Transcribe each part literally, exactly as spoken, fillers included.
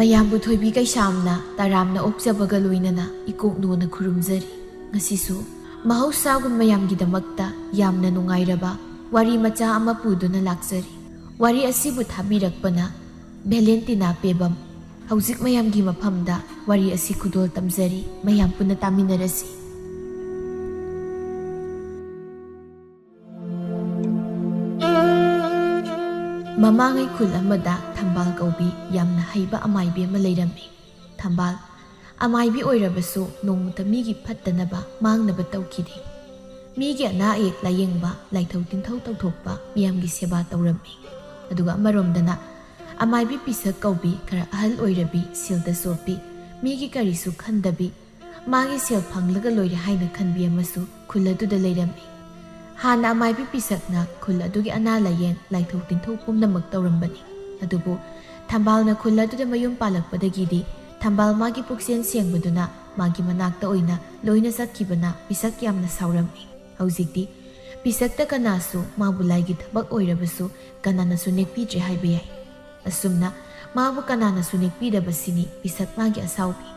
ꯃꯌꯥꯝꯕꯨ ꯊꯣꯏꯕꯤ ꯀꯩꯁꯥꯝꯅ ꯇꯔꯥꯝꯅ ꯑꯣꯛꯆꯕꯒ ꯂꯣꯏꯅꯅ ꯏꯀꯣꯛ ꯅꯣꯟꯅ ꯈꯨꯔꯨꯝꯖꯔꯤ꯫ ꯉꯁꯤꯁꯨ ꯃꯍꯧꯁꯥꯒꯨꯝ ꯃꯌꯥꯝꯒꯤꯗꯃꯛꯇ ꯌꯥꯝꯅ ꯅꯨꯡꯉꯥꯏꯔꯕ ꯋꯥꯔꯤ ꯃꯆꯥ ꯑꯃ ꯄꯨꯗꯨꯅ ꯂꯥꯛꯆꯔꯤ꯫ ꯋꯥꯔꯤ ꯑꯁꯤꯕꯨ ꯊꯥꯕꯤꯔꯛꯄꯅ ꯚꯦꯂꯦꯟꯇꯤꯅꯥ ꯄꯦꯕꯝ꯫ ꯍꯧꯖꯤꯛ ꯃꯌꯥꯝꯒꯤ ꯃꯐꯝꯗ ꯋꯥꯔꯤ ꯑꯁꯤ ꯈꯨꯗꯣꯜ ꯇꯝꯖꯔꯤ, ꯃꯌꯥꯝ ꯄꯨꯟꯅ ꯇꯥꯃꯤꯟꯅꯔꯁꯤ꯫ ꯃꯃꯥꯡꯉꯩ ꯈꯨꯜ ꯑꯃꯗ ꯊꯝꯕꯥꯜ ꯀꯧꯕꯤ ꯌꯥꯝꯅ ꯍꯩꯕ ꯑꯃꯥꯏꯕꯤ ꯑꯃ ꯂꯩꯔꯝꯃꯤ꯫ ꯊꯝꯕꯥꯜ ꯑꯃꯥꯏꯕꯤ ꯑꯣꯏꯔꯕꯁꯨ ꯅꯣꯡꯃꯇ ꯃꯤꯒꯤ ꯐꯠꯇꯅꯕ ꯃꯥꯡꯅꯕ ꯇꯧꯈꯤꯗꯦ꯫ ꯃꯤꯒꯤ ꯑꯅꯥ ꯑꯌꯦꯛ ꯂꯥꯌꯦꯡꯕ, ꯂꯥꯏꯊꯧ ꯇꯤꯟꯊꯧ ꯇꯧꯊꯣꯛꯄ, ꯃꯤꯌꯥꯝꯒꯤ ꯁꯦꯕꯥ ꯇꯧꯔꯝꯃꯤ꯫ ꯑꯗꯨꯒ ꯑꯃꯔꯣꯝꯗꯅ ꯑꯃꯥꯏꯕꯤ ꯄꯤꯁꯛ ꯀꯧꯕꯤ ꯈꯔ ꯑꯍꯜ ꯑꯣꯏꯔꯕꯤ, ꯁꯦꯜꯗ ꯆꯣꯞꯄꯤ, ꯃꯤꯒꯤ ꯀꯔꯤꯁꯨ ꯈꯟꯗꯕꯤ, ꯃꯥꯒꯤ ꯁꯦꯜ ꯐꯪꯂꯒ ꯂꯣꯏꯔꯦ ꯍꯥꯏꯅ ꯈꯟꯕꯤ ꯑꯃꯁꯨ ꯈꯨꯜ ꯑꯗꯨꯗ ꯂꯩꯔꯝꯃꯤ꯫ ꯍꯥꯟꯅ ꯑꯃꯥꯏꯕꯤ ꯄꯤꯁꯛꯅ ꯈꯨꯜ ꯑꯗꯨꯒꯤ ꯑꯅꯥ ꯂꯥꯌꯦꯡ, ꯂꯥꯏꯊꯧ ꯇꯤꯟꯊꯧ ꯄꯨꯝꯅꯃꯛ ꯇꯧꯔꯝꯕꯅꯤ꯫ ꯑꯗꯨꯕꯨ ꯊꯝꯕꯥꯜꯅ ꯈꯨꯜ ꯑꯗꯨꯗ ꯃꯌꯨꯝ ꯄꯥꯜꯂꯛꯄꯗꯒꯤꯗꯤ ꯊꯝꯕꯥꯜ ꯃꯥꯒꯤ ꯄꯨꯛꯆꯦꯜ ꯁꯦꯡꯕꯗꯨꯅ ꯃꯥꯒꯤ ꯃꯅꯥꯛꯇ ꯑꯣꯏꯅ ꯂꯣꯏꯅ ꯆꯠꯈꯤꯕꯅ ꯄꯤꯁꯛ ꯌꯥꯝꯅ ꯁꯥꯎꯔꯝꯃꯤ꯫ ꯍꯧꯖꯤꯛꯇꯤ ꯄꯤꯁꯛꯇ ꯀꯅꯥꯁꯨ ꯃꯥꯕꯨ ꯂꯥꯏꯒꯤ ꯊꯕꯛ ꯑꯣꯏꯔꯕꯁꯨ ꯀꯅꯥꯅꯁꯨ ꯅꯦꯛꯄꯤꯗ꯭ꯔꯦ ꯍꯥꯏꯕ ꯌꯥꯏ꯫ ꯑꯁꯨꯝꯅ ꯃꯥꯕꯨ ꯀꯅꯥꯅꯁꯨ ꯅꯦꯛꯄꯤꯗꯕꯁꯤꯅꯤ ꯄꯤꯁꯛ ꯃꯥꯒꯤ ꯑꯁꯥꯎꯕꯤ꯫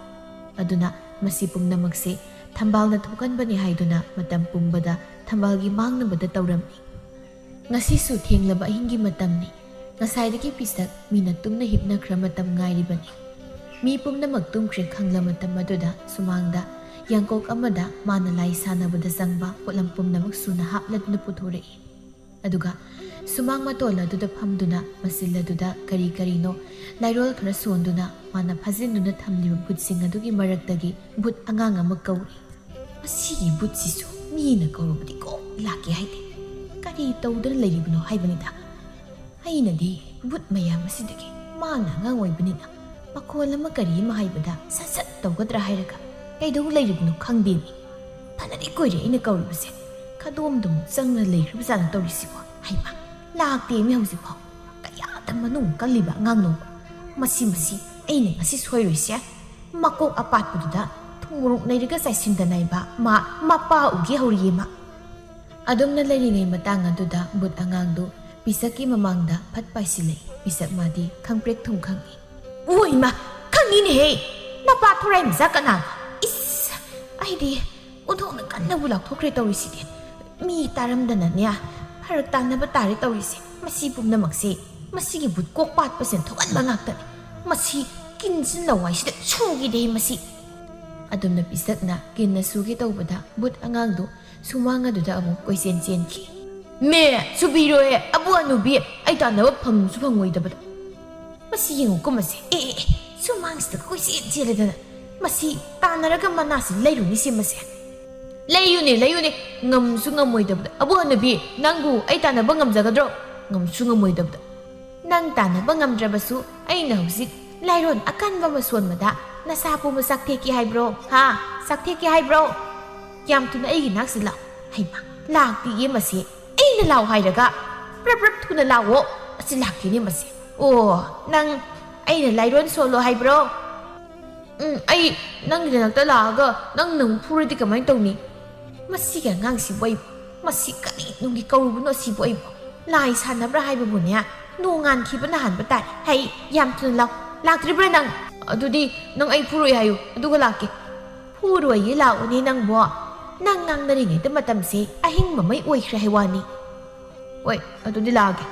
ꯑꯗꯨꯅ ꯃꯁꯤ ꯄꯨꯝꯅꯃꯛꯁꯦ ꯊꯝꯕꯥꯜꯅ ꯊꯣꯛꯍꯟꯕꯅꯤ ꯍꯥꯏꯗꯨꯅ ꯃꯇꯝ ꯄꯨꯝꯕꯗ ꯊꯝꯕꯥꯜꯒꯤ ꯃꯥꯡꯅꯕꯗ ꯇꯧꯔꯝꯃꯤ꯫ ꯉꯁꯤꯁꯨ ꯊꯦꯡꯂꯕ ꯑꯍꯤꯡꯒꯤ ꯃꯇꯝꯅꯤ꯫ ꯉꯁꯥꯏꯗꯒꯤ ꯄꯤꯁꯛ ꯃꯤꯅ ꯇꯨꯝꯅ ꯍꯤꯞꯅꯈ꯭ꯔ ꯃꯇꯝ ꯉꯥꯏꯔꯤꯕꯅꯤ꯫ ꯃꯤ ꯄꯨꯝꯅꯃꯛ ꯇꯨꯝꯈ꯭ꯔꯦ ꯈꯪꯂ ꯃꯇꯝ ꯑꯗꯨꯗ ꯁꯨꯃꯥꯡꯗ ꯌꯥꯡꯀꯣꯛ ꯑꯃꯗ ꯃꯥꯅ ꯂꯥꯏ ꯁꯥꯟꯅꯕꯗ ꯆꯪꯕ ꯄꯣꯠꯂꯝ ꯄꯨꯝꯅꯃꯛ ꯁꯨꯅ ꯍꯥꯞꯂꯗꯨꯅ ꯄꯨꯊꯣꯔꯛꯏ꯫ ꯑꯗꯨꯒ ꯁꯨꯃꯥꯡ ꯃꯇꯣꯜ ꯑꯗꯨꯗ ꯐꯝꯗꯨꯅ ꯃꯆꯤꯜ ꯑꯗꯨꯗ ꯀꯔꯤ ꯀꯔꯤꯅꯣ ꯂꯥꯏꯔꯣꯜ ꯈꯔ ꯁꯣꯟꯗꯨꯅ ꯃꯥꯅ ꯐꯥꯖꯤꯟꯗꯨꯅ ꯊꯝꯂꯤꯕ ꯚꯨꯠꯁꯤꯡ ꯑꯗꯨꯒꯤ ꯃꯔꯛꯇꯒꯤ ꯚꯨꯠ ꯑꯉꯥꯡ ꯑꯃ ꯀꯧꯔꯤ꯫ "ꯃꯁꯤꯒꯤ ꯚꯨꯠꯁꯤꯁꯨ ꯃꯤꯅ ꯀꯧꯔꯕꯗꯤ ꯀꯣꯛ ꯂꯥꯛꯀꯦ ꯍꯥꯏꯗꯦ꯫ ꯀꯔꯤ ꯇꯧꯗꯨꯅ ꯂꯩꯔꯤꯕꯅꯣ ꯍꯥꯏꯕꯅꯤꯗ꯫ ꯑꯩꯅꯗꯤ ꯚꯨꯠ ꯃꯌꯥꯝ ꯑꯁꯤꯗꯒꯤ ꯃꯥꯅ ꯑꯉꯥꯡ ꯑꯣꯏꯕꯅꯤꯅ ꯃꯈꯣꯜ ꯑꯃ ꯀꯔꯤ ꯑꯃ ꯍꯥꯏꯕꯗ ꯁꯠ ꯁꯠ ꯇꯧꯒꯗ꯭ꯔꯥ ꯍꯥꯏꯔꯒ ꯀꯩꯗꯧ ꯂꯩꯔꯤꯕꯅꯣ ꯈꯪꯗꯦꯅꯦ꯫ ꯐꯅꯗꯤ ꯀꯨꯏꯔꯦ ꯑꯩꯅ ꯀꯧꯔꯤꯕꯁꯦ꯫ ꯈꯗꯣꯝꯗꯃꯨꯛ ꯆꯪꯅ ꯂꯩꯈ꯭ꯔꯕꯖꯥꯠꯅ ꯇꯧꯔꯤꯁꯤꯕꯣ꯫ ꯍꯩꯃꯥ, ꯂꯥꯛꯇꯦꯃꯤ ꯍꯧꯖꯤꯛꯐꯥꯎ꯫ ꯀꯌꯥꯗ ꯃꯅꯨꯡ ꯀꯜꯂꯤꯕ ꯑꯉꯥꯡꯅꯣꯕ꯫ ꯃꯁꯤ, ꯃꯁꯤ ꯑꯩꯅ ꯉꯁꯤ ꯁꯣꯏꯔꯣꯏꯁꯦ꯫ ꯃꯀꯣꯛ ꯑꯄꯥꯠꯄꯗꯨꯗ ꯊꯨꯝ ꯃꯣꯔꯣꯛ ꯅꯩꯔꯒ ꯆꯥꯏꯁꯤꯟꯗꯅ ꯏꯕ ꯃꯥ ꯃꯄꯥ ꯎꯒꯦ ꯍꯧꯔꯤꯌꯦ ꯃꯥ꯫" ꯑꯗꯨꯝꯅ ꯂꯩꯔꯤꯉꯩ ꯃꯇꯥꯡ ꯑꯗꯨꯗ ꯚꯨꯠ ꯑꯉꯥꯡꯗꯨ ꯄꯤꯁꯛꯀꯤ ꯃꯃꯥꯡꯗ ꯐꯠ ꯄꯥꯏꯁꯤꯜꯂꯛꯏ꯫ ꯄꯤꯁꯛ ꯃꯥꯗꯤ ꯈꯪꯄ꯭ꯔꯦꯛ ꯊꯨꯝ ꯈꯪꯏ꯫ ꯑꯣꯏꯃ, ꯈꯪꯉꯤꯅꯦꯍꯦ꯫ ꯅꯄꯥ ꯊꯣꯔꯥꯏ ꯃꯆꯥ ꯀꯅꯥꯅꯣ? ꯏꯁ, ꯑꯩꯗꯤ ꯑꯣꯟꯊꯣꯛꯅ ꯀꯟꯅꯕꯨ ꯂꯥꯎꯊꯣꯛꯈ꯭ꯔꯦ ꯇꯧꯔꯤꯁꯤꯗꯤ꯫ ꯃꯤ ꯇꯥꯔꯝꯗꯅꯅꯦ, ꯐꯔꯛ ꯇꯥꯅꯕ ꯇꯥꯔꯦ ꯇꯧꯔꯤꯁꯦ꯫ ꯃꯁꯤ ꯄꯨꯝꯅꯃꯛꯁꯦ ꯃꯁꯤꯒꯤ ꯕꯨꯠ ꯀꯣꯛ ꯄꯥꯠꯄꯁꯤꯅ ꯊꯣꯛꯍꯟꯕ ꯉꯥꯛꯇꯅꯤ꯫ ꯃꯁꯤ ꯀꯤꯟꯁꯤꯟ ꯂꯋꯥꯏꯁꯤꯗ ꯁꯨꯒꯤꯗꯦ ꯃꯁꯤ꯫ ꯑꯗꯨꯝꯅ ꯄꯤꯁꯛꯅ ꯀꯤꯟꯅ ꯁꯨꯒꯦ ꯇꯧꯕꯗ ꯕꯨꯠ ꯑꯉꯥꯡꯗꯨ ꯁꯨꯃꯥꯡ ꯑꯗꯨꯗ ꯑꯃꯨꯛ ꯀꯣꯏꯆꯦꯟ ꯆꯦꯟꯈꯤ꯫ "ꯃꯦ, ꯁꯨꯕꯤꯔꯣꯍꯦ, ꯑꯕꯨ ꯍꯅꯨꯕꯤ, ꯑꯩ ꯇꯥꯟꯅꯕ ꯐꯪꯁꯨ ꯐꯪꯉꯣꯏꯗꯕꯗ꯫ ꯃꯁꯤ ꯌꯦꯡꯉꯨ ꯀꯨꯝꯕꯁꯦ꯫ ꯑꯦ, ꯑꯦ, ꯑꯦ, ꯁꯨꯃꯥꯡꯁꯤꯗ ꯀꯣꯏꯆꯦꯟ ꯆꯦꯜꯂꯗꯅ꯫ ꯃꯁꯤ ꯇꯥꯟꯅꯔꯒ ꯃꯅꯥꯁꯤ ꯂꯩꯔꯨꯅꯤꯁꯦ ꯃꯁꯦ꯫ ꯂꯩꯌꯨꯅꯦ, ꯂꯩꯌꯨꯅꯦ, ꯉꯝꯁꯨ ꯉꯝꯃꯣꯏꯗꯕꯗ꯫ ꯑꯕꯨ ꯍꯅꯨꯕꯤ, ꯅꯪꯕꯨ ꯑꯩ ꯇꯥꯟꯅꯕ ꯉꯝꯖꯒꯗ꯭ꯔꯣ? ꯉꯝꯁꯨ ꯉꯝꯃꯣꯏꯗꯕꯗ꯫ ꯅꯪ ꯇꯥꯟꯅꯕ ꯉꯝꯗ꯭ꯔꯕꯁꯨ ꯑꯩꯅ ꯍꯧꯖꯤꯛ ꯂꯥꯏꯔꯣꯟ ꯑꯀꯟꯕ ꯑꯃ ꯁꯣꯟꯕꯗ ꯅꯁꯥ ꯄꯨꯝꯕ ꯆꯥꯛꯊꯦꯛꯀꯦ ꯍꯥꯏꯕ꯭ꯔꯣ? ꯍꯥ? ꯆꯥꯛꯊꯦꯛꯀꯦ ꯍꯥꯏꯕ꯭ꯔꯣ? ꯌꯥꯝ ꯊꯨꯅ ꯑꯩꯒꯤ ꯅꯥꯛꯁꯤ ꯂꯥꯛꯑꯣ꯫ ꯍꯩꯃꯥ, ꯂꯥꯛꯇꯤꯌꯦ ꯃꯁꯤ꯫ ꯑꯩꯅ ꯂꯥꯛꯑꯣ ꯍꯥꯏꯔꯒ ꯄ꯭ꯔꯞ ꯄ꯭ꯔꯞ ꯊꯨꯅ ꯂꯥꯛꯑꯣ꯫ ꯑꯁꯤ ꯂꯥꯛꯇꯦꯅꯦ ꯃꯁꯤ꯫ ꯑꯣ, ꯅꯪ ꯑꯩꯅ ꯂꯥꯏꯔꯣꯟ ꯁꯣꯜꯂꯣ ꯍꯥꯏꯕ꯭ꯔꯣ? ꯎꯝ, ꯑꯩ ꯅꯪꯒꯤ ꯅꯥꯛꯇ ꯂꯥꯛꯑꯒ ꯅꯪ ꯅꯪ ꯐꯨꯔꯗꯤ ꯀꯃꯥꯏꯅ ꯇꯧꯅꯤ? ꯃꯁꯤꯒꯤ ꯑꯉꯥꯡꯁꯤꯕꯨ ꯑꯩꯕꯨ, ꯃꯁꯤ ꯀꯔꯤ ꯅꯨꯡꯒꯤ ꯀꯧꯔꯨꯕꯅꯣ ꯁꯤꯕꯨ ꯑꯩꯕꯨ? ꯂꯥꯏ ꯁꯥꯟꯅꯕ꯭ꯔꯥ ꯍꯥꯏꯕꯕꯨꯅꯦ, ꯅꯣꯡꯉꯥꯟꯈꯤꯕꯅ ꯍꯥꯟꯕ ꯇꯥꯏ꯫ ꯍꯩ, ꯌꯥꯝ ꯊꯨꯅ ꯂꯥꯎ꯫ ꯂꯥꯛꯇ꯭ꯔꯤꯕ꯭ꯔꯥ ꯅꯪ? ꯑꯗꯨꯗꯤ ꯅꯪ ꯑꯩ ꯐꯨꯔꯣꯏ ꯍꯥꯏꯌꯨ, ꯑꯗꯨꯒ ꯂꯥꯛꯀꯦ꯫ ꯐꯨꯔꯣꯏꯌꯦ, ꯂꯥꯛꯑꯣꯅꯦ ꯅꯪꯕꯣ꯫ ꯅꯪ ꯉꯥꯡꯅꯔꯤꯉꯩꯗ ꯃꯇꯝꯁꯦ ꯑꯍꯤꯡ ꯃꯃꯩ ꯑꯣꯏꯈ꯭ꯔꯦ ꯍꯥꯏ ꯋꯥꯅꯤ꯫ ꯍꯣꯏ, ꯑꯗꯨꯗꯤ ꯂꯥꯛꯑꯒꯦ꯫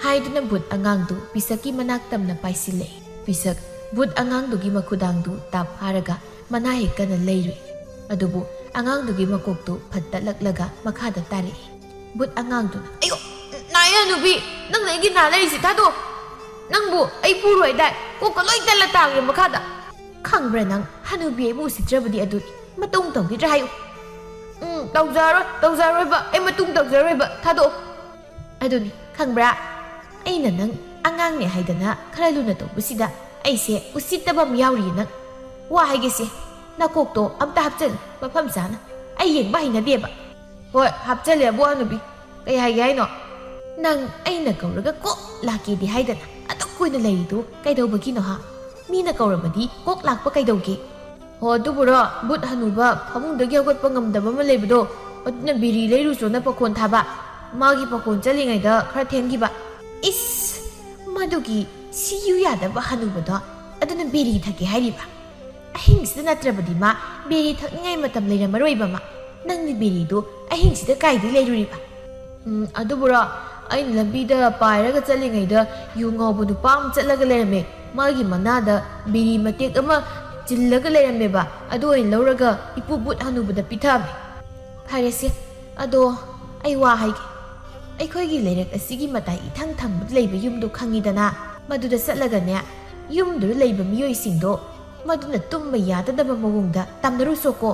ꯍꯥꯏꯗꯨꯅ ꯕꯨꯠ ꯑꯉꯥꯡꯗꯨ ꯄꯤꯁꯛꯀꯤ ꯃꯅꯥꯛ ꯇꯝꯅ ꯄꯥꯏꯁꯤꯜꯂꯛꯏ꯫ ꯄꯤꯁꯛ ꯕꯨꯠ ꯑꯉꯥꯡꯗꯨꯒꯤ ꯃꯈꯨꯗꯥꯡꯗꯨ ꯇꯥꯞ ꯐꯥꯔꯒ ꯃꯅꯥ ꯍꯦꯛ ꯀꯟꯅ ꯂꯩꯔꯨꯏ꯫ ꯑꯗꯨꯕꯨ ꯑꯉꯥꯡꯗꯨꯒꯤ ꯃꯀꯣꯛꯇꯨ ꯐꯠ ꯇꯠꯂꯛꯂꯒ ꯃꯈꯥꯗ ꯇꯥꯔꯛꯏ꯫ ꯕꯨꯠ ꯑꯉꯥꯡꯗꯨꯅ, "ꯑꯌꯣ, ꯅꯥꯏ ꯍꯅꯨꯕꯤ, ꯅꯪꯅ ꯑꯩꯒꯤ ꯅꯥ ꯂꯩꯔꯤꯁꯤ ꯊꯥꯗꯣꯛꯑꯣ꯫ ꯅꯪꯕꯨ ꯑꯩ ꯐꯨꯔꯣꯏ ꯍꯥꯏꯗꯥꯏ? ꯀꯣꯛꯀ ꯂꯣꯏ ꯇꯠꯂ ꯇꯥꯈ꯭ꯔꯦ ꯃꯈꯥꯗ꯫ ꯈꯪꯕ꯭ꯔꯥ ꯅꯪ, ꯍꯅꯨꯕꯤ ꯑꯩꯕꯨ ꯎꯁꯤꯠꯇ꯭ꯔꯕꯗꯤ ꯑꯗꯨꯅꯤ꯫ ꯃꯇꯨꯡ ꯇꯧꯈꯤꯗ꯭ꯔꯥ ꯍꯥꯏꯌꯨ꯫" "ꯎꯝ, ꯇꯧꯖꯔꯣꯏ, ꯇꯧꯖꯔꯣꯏꯕ꯫ ꯑꯩ ꯃꯇꯨꯡ ꯇꯧꯖꯔꯣꯏꯕ꯫ ꯊꯥꯗꯣꯛꯑꯣ꯫" "ꯑꯗꯨꯅꯤ, ꯈꯪꯕ꯭ꯔꯥ? ꯑꯩꯅ ꯅꯪ ꯑꯉꯥꯡꯅꯦ ꯍꯥꯏꯗꯅ ꯈꯔ ꯂꯨꯅ ꯇꯧꯕꯁꯤꯗ ꯑꯩꯁꯦ ꯎꯁꯤꯠꯇꯕ ꯑꯃ ꯌꯥꯎꯔꯤꯌꯦ ꯅꯪ꯫ ꯋꯥ ꯍꯥꯏꯒꯦꯁꯦ, ꯅꯀꯣꯛꯇꯣ ꯑꯝꯇ ꯍꯥꯞꯆꯜꯂꯨ ꯃꯐꯝ ꯆꯥꯅ꯫ ꯑꯩ ꯌꯦꯡꯕ ꯍꯩꯅꯗꯦꯕ꯫" "ꯍꯣꯏ, ꯍꯥꯞꯆꯜꯂꯦ ꯑꯕꯨ ꯍꯅꯨꯕꯤ꯫ ꯀꯩ ꯍꯥꯏꯒꯦ ꯍꯥꯏꯅꯣ?" "ꯅꯪ ꯑꯩꯅ ꯀꯧꯔꯒ ꯀꯣꯛ ꯂꯥꯛꯀꯦꯗꯤ ꯍꯥꯏꯗꯅ ꯑꯗꯨꯛ ꯀꯨꯏꯅ ꯂꯩꯔꯤꯗꯨ ꯀꯩꯗꯧꯕꯒꯤꯅꯣ ꯍꯥ? ꯃꯤꯅ ꯀꯧꯔꯕꯗꯤ ꯀꯣꯛ ꯂꯥꯛꯄ ꯀꯩꯗꯧꯒꯦ?" "ꯍꯣ, ꯑꯗꯨꯕꯨꯔꯣ, ꯕꯨꯠ ꯍꯅꯨꯕ ꯐꯃꯨꯡꯗꯒꯤ ꯍꯧꯒꯠꯄ ꯉꯝꯗꯕ ꯑꯃ ꯂꯩꯕꯗꯣ, ꯑꯗꯨꯅ ꯕꯤꯔꯤ ꯂꯩꯔꯨꯆꯣꯅ ꯄꯥꯈꯣꯟ ꯊꯥꯕ꯫ ꯃꯥꯒꯤ ꯄꯥꯈꯣꯟ ꯆꯠꯂꯤꯉꯩꯗ ꯈꯔ ꯊꯦꯡꯈꯤꯕ꯫" "ꯏꯁ, ꯃꯗꯨꯒꯤ ꯁꯤ ꯌꯨ ꯌꯥꯗꯕ ꯍꯅꯨꯕꯗꯣ ꯑꯗꯨꯅ ꯕꯤꯔꯤ ꯊꯛꯀꯦ ꯍꯥꯏꯔꯤꯕ? ꯑꯍꯤꯡꯁꯤꯗ ꯅꯠꯇ꯭ꯔꯕꯗꯤ ꯃꯥ ꯕꯤꯔꯤ ꯊꯛꯅꯤꯡꯉꯥꯏ ꯃꯇꯝ ꯂꯩꯔꯝꯃꯔꯣꯏꯕ꯫ ꯃꯥ, ꯅꯪꯗꯤ ꯕꯤꯔꯤꯗꯨ ꯑꯍꯤꯡꯁꯤꯗ ꯀꯥꯏꯗꯩ ꯂꯩꯔꯨꯔꯤꯕ? ꯎꯝ, ꯑꯗꯨꯕꯨꯔꯣ, ꯑꯩꯅ ꯂꯝꯕꯤꯗ ꯄꯥꯏꯔꯒ ꯆꯠꯂꯤꯉꯩꯗ ꯌꯨ ꯉꯥꯎꯕ ꯅꯨꯄꯥ ꯑꯃ ꯆꯠꯂꯒ ꯂꯩꯔꯝꯃꯦ꯫ ꯃꯥꯒꯤ ꯃꯅꯥꯗ ꯕꯤꯔꯤ ꯃꯇꯦꯛ ꯑꯃ ꯆꯤꯜꯂꯒ ꯂꯩꯔꯝꯃꯦꯕ꯫ ꯑꯗꯨ ꯑꯣꯏꯅ ꯂꯧꯔꯒ ꯏꯄꯨ ꯕꯨꯠ ꯍꯅꯨꯕꯗ ꯄꯤꯊꯛꯑꯝꯃꯦ꯫ ꯐꯔꯦꯁꯦ, ꯑꯗꯣ ꯑꯩ ꯋꯥ ꯍꯥꯏꯒꯦ꯫ ꯑꯩꯈꯣꯏꯒꯤ ꯂꯩꯔꯛ ꯑꯁꯤꯒꯤ ꯃꯇꯥꯏ ꯏꯊꯪ ꯊꯪꯕꯗ ꯂꯩꯕ ꯌꯨꯝꯗꯣ ꯈꯪꯉꯤꯗꯅ? ꯃꯗꯨꯗ ꯆꯠꯂꯒꯅꯦ, ꯌꯨꯝꯗꯨꯗ ꯂꯩꯕ ꯃꯤꯑꯣꯏꯁꯤꯡꯗꯣ ꯃꯗꯨꯅ ꯇꯨꯝꯕ ꯌꯥꯗꯅꯕ ꯃꯑꯣꯡꯗ ꯇꯝꯅꯔꯨꯆꯣꯀꯣ꯫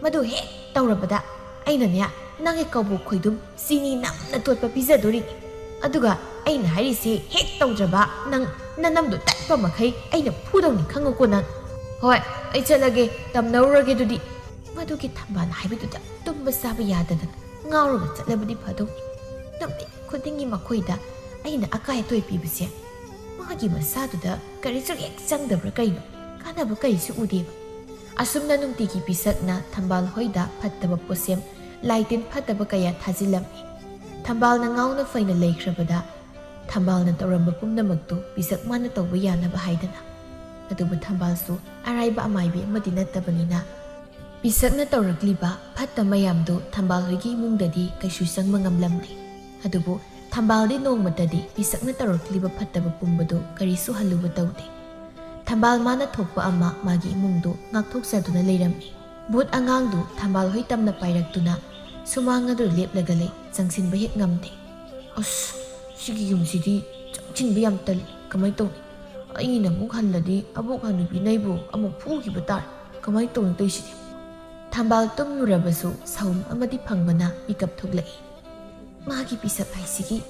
ꯃꯗꯨ ꯍꯦꯛ ꯇꯧꯔꯕꯗ ꯑꯩꯅꯅꯦ, ꯅꯪꯒꯤ ꯀꯕꯣꯛ ꯈꯣꯏꯗꯨꯝ ꯆꯤꯅꯤ ꯅꯝꯅ ꯇꯣꯠꯄ ꯄꯤꯖꯗꯣꯔꯤꯅꯤ꯫ ꯑꯗꯨꯒ ꯑꯩꯅ ꯍꯥꯏꯔꯤꯁꯦ ꯍꯦꯛ ꯇꯧꯗ꯭ꯔꯕ ꯅꯪ ꯅꯅꯝꯗꯣ ꯇꯠꯄ ꯃꯈꯩ ꯑꯩꯅ ꯐꯨꯗꯧꯅꯤ, ꯈꯪꯉꯨꯀꯣ ꯅꯪ꯫ ꯍꯣꯏ, ꯑꯩ ꯆꯠꯂꯒꯦ, ꯇꯝꯅꯧꯔꯒꯦ ꯑꯗꯨꯗꯤ꯫ ꯃꯗꯨꯒꯤ ꯊꯝꯕꯥꯜ ꯍꯥꯏꯕꯗꯨꯗ ꯇꯨꯝꯕ ꯆꯥꯕ ꯌꯥꯗꯗꯅ ꯉꯥꯎꯔꯒ ꯆꯠꯂꯕꯗꯤ ꯐꯗꯧꯅꯤ꯫ ꯅꯨꯃꯤꯠ ꯈꯨꯗꯤꯡꯒꯤ ꯃꯈꯣꯏꯗ ꯑꯩꯅ ꯑꯀꯥꯏ ꯑꯇꯣꯏ ꯄꯤꯕꯁꯦ ꯃꯥꯒꯤ ꯃꯁꯥꯗꯨꯗ ꯀꯔꯤꯁꯨ ꯍꯦꯛ ꯆꯪꯗꯕ꯭ꯔꯥ ꯀꯩꯅꯣ? ꯀꯥꯟꯅꯕ ꯀꯔꯤꯁꯨ ꯎꯗꯦꯕ꯫ ꯑꯁꯨꯝꯅ ꯅꯨꯡꯇꯤꯒꯤ ꯄꯤꯁꯛꯅ ꯊꯝꯕꯥꯜ ꯍꯣꯏꯗ ꯐꯠꯇꯕ ꯄꯣꯠꯁꯦꯝ, ꯂꯥꯏꯇꯤꯟ ꯐꯠꯇꯕ ꯀꯌꯥ ꯊꯥꯖꯤꯜꯂꯝꯃꯤ꯫ ꯊꯝꯕꯥꯜꯅ ꯉꯥꯎꯅ ꯐꯩꯅ ꯂꯩꯈ꯭ꯔꯕꯗ ꯊꯝꯕꯥꯜꯅ ꯇꯧꯔꯝꯕ ꯄꯨꯝꯅꯃꯛꯇꯨ ꯄꯤꯁꯛ ꯃꯥꯅ ꯇꯧꯕ ꯌꯥꯅꯕ ꯍꯥꯏꯗꯅ꯫ ꯑꯗꯨꯕꯨ ꯊꯝꯕꯥꯜꯁꯨ ꯑꯔꯥꯏꯕ ꯑꯃꯥꯏꯕꯤ ꯑꯃꯗꯤ ꯅꯠꯇꯕꯅꯤꯅ ꯄꯤꯁꯛꯅ ꯇꯧꯔꯛꯂꯤꯕ ꯐꯠꯇ ꯃꯌꯥꯝꯗꯨ ꯊꯝꯕꯥꯜ ꯍꯣꯏꯒꯤ ꯏꯃꯨꯡꯗꯗꯤ ꯀꯩꯁꯨ ꯆꯪꯕ ꯉꯝꯂꯝꯗꯦ꯫ ꯑꯗꯨꯕꯨ ꯊꯝꯕꯥꯜꯗꯤ ꯅꯣꯡꯃꯇꯗꯤ ꯄꯤꯁꯛꯅ ꯇꯧꯔꯛꯂꯤꯕ ꯐꯠꯇꯕ ꯄꯨꯝꯕꯗꯨ ꯀꯔꯤꯁꯨ ꯍꯜꯂꯨꯕ ꯇꯧꯗꯦ꯫ ꯊꯝꯕꯥꯜ ꯃꯥꯅ ꯊꯣꯛꯄ ꯑꯃ ꯃꯥꯒꯤ ꯏꯃꯨꯡꯗꯨ ꯉꯥꯛꯊꯣꯛꯆꯗꯨꯅ ꯂꯩꯔꯝꯃꯤ꯫ ꯕꯨꯠ ꯑꯉꯥꯡꯗꯨ ꯊꯝꯕꯥꯜ ꯍꯣꯏ ꯇꯝꯅ ꯄꯥꯏꯔꯛꯇꯨꯅ ꯁꯨꯃꯥꯡ ꯑꯗꯨ ꯂꯦꯞꯂꯒ ꯂꯩ, ꯆꯪꯁꯤꯟꯕ ꯍꯦꯛ ꯉꯝꯗꯦ꯫ "ꯑꯁ, ꯁꯤꯒꯤ ꯌꯨꯝꯁꯤꯗꯤ ꯆꯪꯁꯤꯟꯕ ꯌꯥꯝ ꯇꯜꯂꯤ, ꯀꯃꯥꯏꯅ ꯇꯧꯅꯤ? ꯑꯩꯅ ꯑꯃꯨꯛ ꯍꯜꯂꯗꯤ ꯑꯕꯣꯛ ꯍꯅꯨꯕꯤꯅ ꯑꯩꯕꯨ ꯑꯃꯨꯛ ꯐꯨꯈꯤꯕ ꯇꯥꯔꯦ, ꯀꯃꯥꯏꯅ ꯇꯧꯅꯤ ꯇꯧꯔꯤꯁꯤꯗꯤ?" ꯊꯝꯕꯥꯜ ꯇꯨꯝꯂꯨꯔꯕꯁꯨ ꯁꯥꯎꯝ ꯑꯃꯗꯤ ꯐꯪꯕꯅ ꯃꯤꯀꯞ ꯊꯣꯛꯂꯛꯏ꯫ "ꯃꯥꯒꯤ ꯄꯤꯁꯛ ꯍꯥꯏꯁꯤꯒꯤ,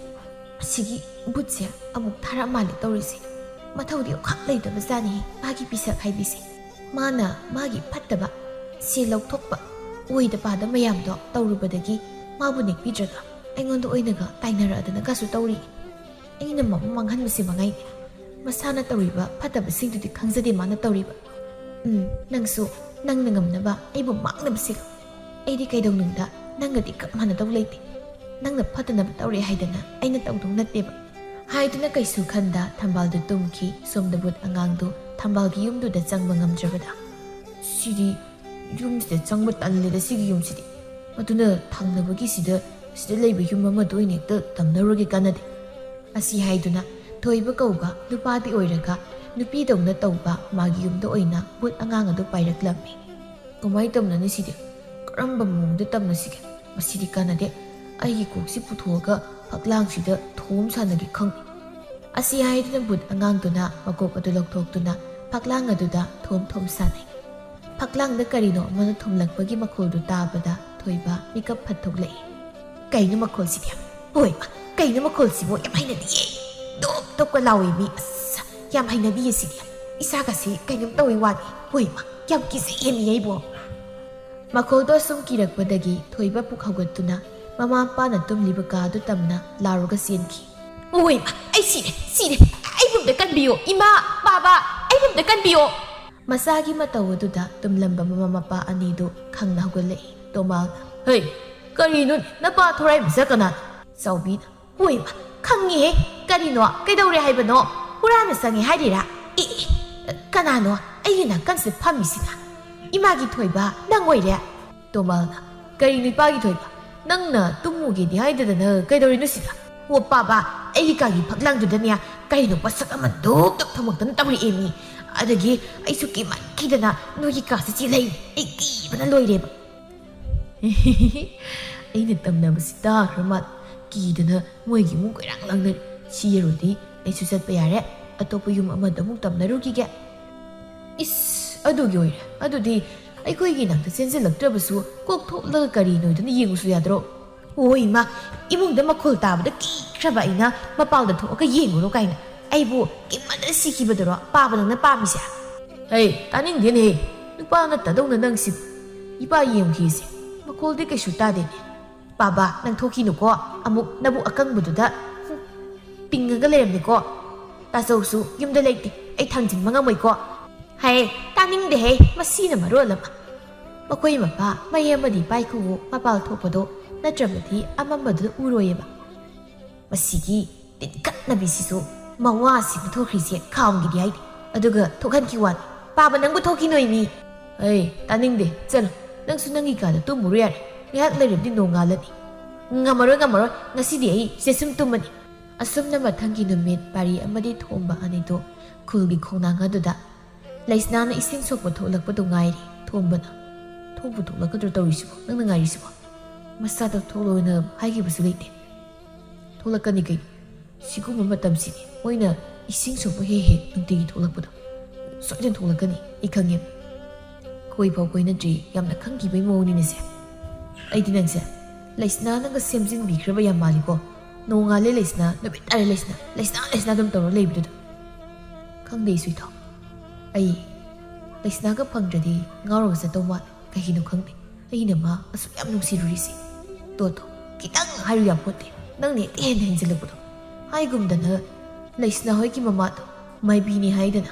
ꯑꯁꯤꯒꯤ ꯕꯨꯠꯁꯦ ꯑꯃꯨꯛ ꯊꯥꯔ ꯃꯥꯜꯂꯦ ꯇꯧꯔꯤꯁꯦ꯫ ꯃꯊꯧꯗꯤ ꯑꯃꯈꯛ ꯂꯩꯇꯕ ꯖꯥꯠꯅꯤ ꯃꯥꯒꯤ ꯄꯤꯁꯛ ꯍꯥꯏꯕꯤꯁꯦ꯫ ꯃꯥꯅ ꯃꯥꯒꯤ ꯐꯠꯇꯕ, ꯁꯦꯜ ꯂꯧꯊꯣꯛꯄ, ꯑꯣꯏꯗ ꯄꯥꯗ ꯃꯌꯥꯝꯗꯣ ꯇꯧꯔꯨꯕꯗꯒꯤ ꯃꯥꯕꯨ ꯅꯦꯛꯄꯤꯗ꯭ꯔꯒ ꯑꯩꯉꯣꯟꯗ ꯑꯣꯏꯅꯒ ꯇꯥꯏꯅꯔꯛꯑꯗꯅꯒꯁꯨ ꯇꯧꯔꯤ꯫ ꯑꯩꯅ ꯃꯥꯕꯨ ꯃꯥꯡꯍꯟꯕꯁꯤ ꯃꯉꯥꯏꯅꯤ꯫ ꯃꯁꯥꯅ ꯇꯧꯔꯤꯕ ꯐꯠꯇꯕꯁꯤꯡꯗꯨꯗꯤ ꯈꯪꯖꯗꯦ ꯃꯥꯅ ꯇꯧꯔꯤꯕ꯫ ꯎꯝ, ꯅꯪꯁꯨ ꯅꯪꯅ ꯉꯝꯅꯕ ꯑꯩꯕꯨ ꯃꯥꯡꯅꯕ ꯁꯤꯜꯂꯨ꯫ ꯑꯩꯗꯤ ꯀꯩꯗꯧꯅꯨꯡꯗ ꯅꯪꯒꯗꯤ ꯀꯞ ꯃꯥꯟꯅꯗꯧ ꯂꯩꯇꯦ꯫ ꯅꯪꯅ ꯐꯠꯇꯅꯕ ꯇꯧꯔꯦ ꯍꯥꯏꯗꯅ ꯑꯩꯅ ꯇꯧꯗꯧ ꯅꯠꯇꯦꯕ꯫ ꯍꯥꯏꯗꯨꯅ ꯀꯩꯁꯨ ꯈꯟꯗ ꯊꯝꯕꯥꯜꯗꯨ ꯇꯨꯝꯈꯤ꯫ ꯁꯣꯝꯗ ꯚꯨꯠ ꯑꯉꯥꯡꯗꯨ ꯊꯝꯕꯥꯜꯒꯤ ꯌꯨꯝꯗꯨꯗ ꯆꯪꯕ ꯉꯝꯗ꯭ꯔꯕꯗ, "ꯁꯤꯗꯤ ꯌꯨꯝꯁꯤꯗ ꯆꯪꯕ ꯇꯜꯂꯦꯗ, ꯁꯤꯒꯤ ꯌꯨꯝꯁꯤꯗꯤ꯫ ꯑꯗꯨꯅ ꯊꯪꯅꯕꯒꯤꯁꯤꯗ, ꯁꯤꯗ ꯂꯩꯕ ꯌꯨꯝ ꯑꯃꯗ ꯑꯣꯏꯅ ꯍꯦꯛꯇ ꯇꯝꯅꯔꯨꯔꯒꯦ, ꯀꯥꯟꯅꯗꯦ"꯫ ꯑꯁꯤ ꯍꯥꯏꯗꯨꯅ ꯊꯣꯏꯕ ꯀꯧꯕ ꯅꯨꯄꯥꯗꯤ ꯑꯣꯏꯔꯒ ꯅꯨꯄꯤꯗꯧꯅ ꯇꯧꯕ ꯃꯥꯒꯤ ꯌꯨꯝꯗ ꯑꯣꯏꯅ ꯚꯨꯠ ꯑꯉꯥꯡ ꯑꯗꯨ ꯄꯥꯏꯔꯛꯂꯝꯃꯤ꯫ "ꯀꯃꯥꯏꯅ ꯇꯝꯅꯅꯤ ꯁꯤꯗꯤ? ꯀꯔꯝꯕ ꯃꯑꯣꯡꯗ ꯇꯝꯅꯁꯤꯒꯦ? ꯃꯁꯤꯗꯤ ꯀꯥꯟꯅꯗꯦ꯫ ꯑꯩꯒꯤ ꯀꯣꯛꯁꯤ ꯄꯨꯊꯣꯛꯑꯒ ꯐꯛꯂꯥꯡꯁꯤꯗ ꯊꯣꯝ ꯁꯥꯟꯅꯒꯦ ꯈꯪꯗꯦ"꯫ ꯑꯁꯤ ꯍꯥꯏꯗꯨꯅ ꯚꯨꯠ ꯑꯉꯥꯡꯗꯨꯅ ꯃꯀꯣꯛ ꯑꯗꯨ ꯂꯧꯊꯣꯛꯇꯨꯅ ꯐꯛꯂꯥꯡ ꯑꯗꯨꯗ ꯊꯣꯝ ꯊꯣꯝ ꯁꯥꯟꯅꯩ꯫ ꯐꯛꯂꯥꯡꯗ ꯀꯔꯤꯅꯣ ꯑꯃꯅ ꯊꯣꯝꯂꯛꯄꯒꯤ ꯃꯈꯣꯜꯗꯨ ꯇꯥꯕꯗ ꯊꯣꯏꯕ ꯃꯤꯀꯞ ꯐꯠ ꯊꯣꯛꯂꯛꯏ꯫ "ꯀꯩꯅꯣ ꯃꯈꯣꯜꯁꯤꯗꯤ? ꯍꯣꯏ ꯃꯥ, ꯀꯩꯅꯣ ꯃꯈꯣꯜꯁꯤꯕꯨ? ꯌꯥꯝ ꯍꯩꯅꯗꯤꯌꯦ꯫ ꯇꯣꯞ ꯇꯣꯞꯀ ꯂꯥꯎꯏ ꯃꯤ꯫ ꯑꯁ, ꯌꯥꯝ ꯍꯩꯅꯗꯤꯌꯦ ꯁꯤꯗꯤ꯫ ꯏꯁꯥꯒꯁꯤ ꯀꯩꯅꯣꯝ ꯇꯧꯏ ꯋꯥꯅꯤ꯫ ꯍꯣꯏ ꯃꯥ, ꯌꯥꯝ ꯀꯤꯖꯩꯌꯦ ꯃꯤ ꯑꯩꯕꯨ"꯫ ꯃꯈꯣꯜꯗꯣ ꯁꯨꯝ ꯀꯤꯔꯛꯄꯗꯒꯤ ꯊꯣꯏꯕ ꯄꯨꯛ ꯍꯧꯒꯠꯇꯨꯅ ꯃꯃꯥ ꯃꯄꯥꯅ ꯇꯨꯝꯂꯤꯕ ꯀꯥꯗꯨ ꯇꯝꯅ ꯂꯥꯎꯔꯒ ꯆꯦꯟꯈꯤ꯫ "ꯑꯣꯏ ꯃꯥ, ꯑꯩ ꯁꯤꯔꯦ, ꯁꯤꯔꯦ꯫ ꯑꯩꯕꯨ ꯑꯝꯇ ꯀꯟꯕꯤꯌꯣ꯫ ꯏꯃꯥ, ꯕꯥꯕꯥ, ꯑꯩꯕꯨ ꯑꯝꯇ ꯀꯟꯕꯤꯌꯣ"꯫ ꯃꯆꯥꯒꯤ ꯃꯇꯧ ꯑꯗꯨꯗ ꯇꯨꯝꯂꯝꯕ ꯃꯃꯥ ꯃꯄꯥ ꯑꯅꯤꯗꯨ ꯈꯪꯅ ꯍꯧꯒꯠꯂꯛꯏ꯫ ꯇꯣꯃꯥꯜꯅ, "ꯍꯩ, ꯀꯔꯤꯅꯣ? ꯅꯄꯥ ꯊꯣꯔꯥꯏ ꯃꯆꯥ ꯀꯅꯥꯅꯣ?" ꯆꯥꯎꯕꯤꯅ, "ꯍꯣꯏ ꯃꯥ, ꯈꯪꯉꯤꯍꯦ꯫ ꯀꯔꯤꯅꯣ? ꯀꯩꯗꯧꯔꯦ ꯍꯥꯏꯕꯅꯣ? ꯍꯨꯔꯥꯟꯕ ꯆꯪꯉꯦ ꯍꯥꯏꯔꯤꯔꯥ? ꯑꯦ, ꯑꯦ, ꯀꯅꯥꯅꯣ? ꯑꯩꯒꯤ ꯅꯥꯀꯟꯁꯤꯗ ꯐꯝꯃꯤꯁꯤꯅ? ꯏꯃꯥꯒꯤ ꯊꯣꯏꯕ, ꯅꯪ ꯑꯣꯏꯔꯦ"꯫ ꯇꯣꯃꯥꯜꯅ, "ꯀꯔꯤꯅꯣ ꯏꯄꯥꯒꯤ ꯊꯣꯏꯕ? ꯅꯪꯅ ꯇꯨꯝꯃꯨꯒꯦꯗꯤ ꯍꯥꯏꯗꯗꯅ ꯀꯩꯗꯧꯔꯤꯅꯣ ꯁꯤꯗ?" "ꯑꯣ ꯄꯥꯕ, ꯑꯩꯒꯤ ꯀꯥꯒꯤ ꯐꯛꯂꯥꯡꯗꯨꯗꯅꯦ ꯀꯔꯤꯅꯣ ꯄꯣꯠꯁꯛ ꯑꯃ ꯗꯨꯞ ꯗꯨꯞ ꯊꯣꯝꯃꯛꯇꯅ ꯇꯧꯔꯛꯑꯦꯃꯤ꯫ ꯑꯗꯒꯤ ꯑꯩꯁꯨ ꯀꯤꯃꯟꯈꯤꯗꯅ ꯅꯣꯏꯒꯤ ꯀꯥꯁꯤ ꯆꯦꯜꯂꯛꯏ꯫ ꯑꯩ ꯀꯤꯕꯅ ꯂꯣꯏꯔꯦꯕ"꯫ ꯑꯩꯅ ꯇꯝꯅꯕꯁꯤ ꯇꯥꯈ꯭ꯔ ꯃꯥꯜꯂꯦ꯫ ꯀꯤꯗꯅ ꯃꯣꯏꯒꯤ ꯑꯃꯨꯛ ꯀꯣꯏꯔꯥꯡ ꯂꯥꯡꯅꯔꯤ꯫ ꯁꯤ ꯌꯧꯔꯗꯤ ꯑꯩꯁꯨ ꯆꯠꯄ ꯌꯥꯔꯦ꯫ ꯑꯇꯣꯞꯄ ꯌꯨꯝ ꯑꯃꯗ ꯑꯃꯨꯛ ꯇꯝꯅꯔꯨꯈꯤꯒꯦ꯫ ꯏꯁ, ꯑꯗꯨꯒꯤ ꯑꯣꯏꯔꯦ꯫ ꯑꯗꯨꯗꯤ ꯑꯩꯈꯣꯏꯒꯤ ꯏꯅꯥꯛꯇ ꯆꯦꯟꯁꯤꯜꯂꯛꯇ꯭ꯔꯕꯁꯨ ꯀꯣꯛ ꯊꯣꯛꯂꯒ ꯀꯔꯤꯅꯣꯗꯅ ꯌꯦꯡꯉꯨꯁꯨ ꯌꯥꯗ꯭ꯔꯣ? ꯑꯣ ꯏꯃꯥ, ꯏꯃꯨꯡꯗ ꯃꯈꯣꯜ ꯇꯥꯕꯗ ꯀꯤꯈ꯭ꯔꯕ ꯑꯩꯅ ꯃꯄꯥꯜꯗ ꯊꯣꯛꯑꯒ ꯌꯦꯡꯉꯨꯔꯣ ꯀꯥꯏꯅ꯫ ꯑꯩꯕꯨ ꯀꯤꯃꯟꯗꯅ ꯁꯤꯈꯤꯕꯗꯨꯔꯣ ꯄꯥꯕ ꯅꯪꯅ ꯄꯥꯝꯃꯤꯁꯦ? ꯍꯩ, ꯇꯥꯅꯤꯡꯗꯦꯅꯦꯍꯦ꯫ ꯅꯨꯄꯥ ꯅꯠꯇꯗꯧꯅ ꯅꯪꯁꯤꯕꯨ꯫ ꯏꯄꯥ ꯌꯦꯡꯈꯤꯁꯦ꯫ ꯃꯈꯣꯜꯗꯤ ꯀꯩꯁꯨ ꯇꯥꯗꯦꯅꯦ꯫ ꯄꯥꯕ, ꯅꯪ ꯊꯣꯛꯈꯤꯅꯨꯀꯣ꯫ ꯑꯃꯨꯛ ꯅꯕꯨꯛ ꯑꯀꯪꯕꯗꯨꯗ, ꯍꯨꯝ, ꯇꯤꯡꯉꯒ ꯂꯩꯔꯝꯅꯤꯀꯣ꯫ ꯇꯥꯆꯧꯁꯨ ꯌꯨꯝꯗ ꯂꯩꯇꯦ꯫ ꯑꯩ ꯊꯥꯡꯖꯤꯟꯕ ꯉꯝꯃꯣꯏꯀꯣ꯫ ꯍꯩ, ꯇꯥꯅꯤꯡꯗꯦꯍꯦ꯫ ꯃꯁꯤꯅ ꯃꯔꯣꯜ ꯑꯃ꯫ ꯃꯈꯣꯏ ꯃꯄꯥ ꯃꯌꯦ ꯑꯃꯗꯤ ꯄꯥꯏꯈꯨꯕꯨ ꯃꯄꯥꯜ ꯊꯣꯛꯄꯗꯣ ꯅꯠꯇ꯭ꯔꯕꯗꯤ ꯑꯃꯝꯕꯗꯨꯗ ꯎꯔꯣꯏꯌꯦꯕ꯫ ꯃꯁꯤꯒꯤ ꯇꯤꯟꯀꯠꯅꯕꯤꯁꯤꯁꯨ ꯃꯋꯥꯁꯤꯅ ꯊꯣꯛꯈ꯭ꯔꯤꯁꯦ ꯈꯥꯝꯒꯤꯗꯤ ꯍꯥꯏꯗꯦ꯫ ꯑꯗꯨꯒ ꯊꯣꯛꯍꯟꯈꯤ ꯋꯥꯅꯤ꯫ ꯄꯥꯕ ꯅꯪꯕꯨ ꯊꯣꯛꯈꯤ ꯅꯣꯏ ꯃꯤ꯫ ꯑꯩ ꯇꯥꯅꯤꯡꯗꯦ꯫ ꯆꯠꯂꯣ꯫ ꯅꯪꯁꯨ ꯅꯪꯒꯤ ꯀꯥꯗ ꯇꯨꯝꯃꯨꯔꯣ ꯌꯥꯔꯦ꯫ ꯉꯥꯏꯍꯥꯛ ꯂꯩꯔꯕꯗꯤ ꯅꯣꯡꯉꯥꯜꯂꯅꯤ꯫ ꯉꯝꯃꯔꯣꯏ, ꯉꯝꯃꯔꯣꯏ꯫ ꯉꯁꯤꯗꯤ ꯑꯩ ꯁꯤꯗ ꯁꯨꯝ ꯇꯨꯝꯃꯅꯤ꯫ ꯑꯁꯨꯝꯅ ꯃꯊꯪꯒꯤ ꯅꯨꯃꯤꯠ ꯄꯥꯔꯤ ꯑꯃꯗꯤ ꯊꯣꯝꯕ ꯑꯅꯤꯗꯨ ꯈꯨꯜꯒꯤ ꯈꯣꯡꯅꯥꯡ ꯑꯗꯨꯗ ꯂꯩꯁꯅꯥꯅ ꯏꯁꯤꯡ ꯁꯣꯛꯄ ꯊꯣꯛꯂꯛꯄꯗꯨ ꯉꯥꯏꯔꯤ꯫ ꯊꯣꯝꯕꯅ, "ꯊꯣꯛꯄꯨ ꯊꯣꯛꯂꯛꯀꯗ꯭ꯔꯣ ꯇꯧꯔꯤꯁꯤꯕꯣ? ꯅꯪꯅ ꯉꯥꯏꯔꯤꯁꯤꯕꯣ? ꯃꯁꯥꯗ ꯊꯣꯛꯂꯣꯏꯅ ꯍꯥꯏꯈꯤꯕꯁꯨ ꯂꯩꯇꯦ꯫ ꯊꯣꯛꯂꯛꯀꯅꯤ ꯀꯩꯅꯣ꯫ ꯁꯤꯒꯨꯝꯕ ꯃꯇꯝꯁꯤꯅꯤ ꯃꯣꯏꯅ ꯏꯁꯤꯡ ꯁꯣꯛꯄ ꯍꯦꯛ ꯍꯦꯛ ꯅꯨꯡꯇꯤꯒꯤ ꯊꯣꯛꯂꯛꯄꯗꯣ꯫ ꯁꯣꯏꯗꯅ ꯊꯣꯛꯂꯛꯀꯅꯤ, ꯑꯩ ꯈꯪꯉꯦ꯫ ꯀꯣꯏꯐꯥꯎ ꯀꯣꯏꯅꯗ꯭ꯔꯤ, ꯌꯥꯝꯅ ꯈꯪꯈꯤꯕꯩ ꯃꯑꯣꯡꯅꯤꯅꯦ ꯁꯦ꯫ ꯑꯩꯗꯤ ꯅꯪꯁꯦ ꯂꯩꯁꯅꯥꯅꯒ ꯁꯦꯝꯖꯤꯟꯕꯤꯈ꯭ꯔꯕ ꯌꯥꯝ ꯃꯥꯜꯂꯤꯀꯣ꯫ ꯅꯣꯡꯉꯥꯜꯂꯦ ꯂꯩꯁꯅꯥ, ꯅꯨꯃꯤꯠ ꯇꯥꯔꯦ ꯂꯩꯁꯅꯥ, ꯂꯩꯁꯅꯥ, ꯂꯩꯁꯅꯥ ꯑꯗꯨꯝ ꯇꯧꯔ ꯂꯩꯕꯗꯨꯗ꯫ ꯈꯪꯗꯦ ꯏꯁꯨꯏꯊꯧ꯫ ꯑꯩ ꯂꯩꯁꯅꯥꯒ ꯐꯪꯗ꯭ꯔꯗꯤ ꯉꯥꯎꯔꯒ ꯆꯠꯇꯧ ꯃꯥꯜꯂꯦ꯫ ꯀꯩꯒꯤꯅꯣ ꯈꯪꯗꯦ꯫ ꯑꯩꯅ ꯃꯥ ꯑꯁꯨꯛ ꯌꯥꯝ ꯅꯨꯡꯁꯤꯔꯨꯔꯤꯁꯦ꯫ ꯇꯣ, ꯇꯣ, ꯈꯤꯇꯪ ꯍꯥꯏꯔꯨ ꯌꯥꯄꯣꯠꯇꯦ꯫ ꯅꯪꯅ ꯍꯦꯛꯇ ꯍꯦꯟꯅ ꯍꯦꯟꯖꯤꯜꯂꯛꯄꯗꯣ꯫ ꯍꯥꯏꯒꯨꯝꯗꯅ ꯂꯩꯁꯅꯥ ꯍꯣꯏꯒꯤ ꯃꯃꯥꯗꯣ ꯃꯥꯏꯕꯤꯅꯤ ꯍꯥꯏꯗꯅ꯫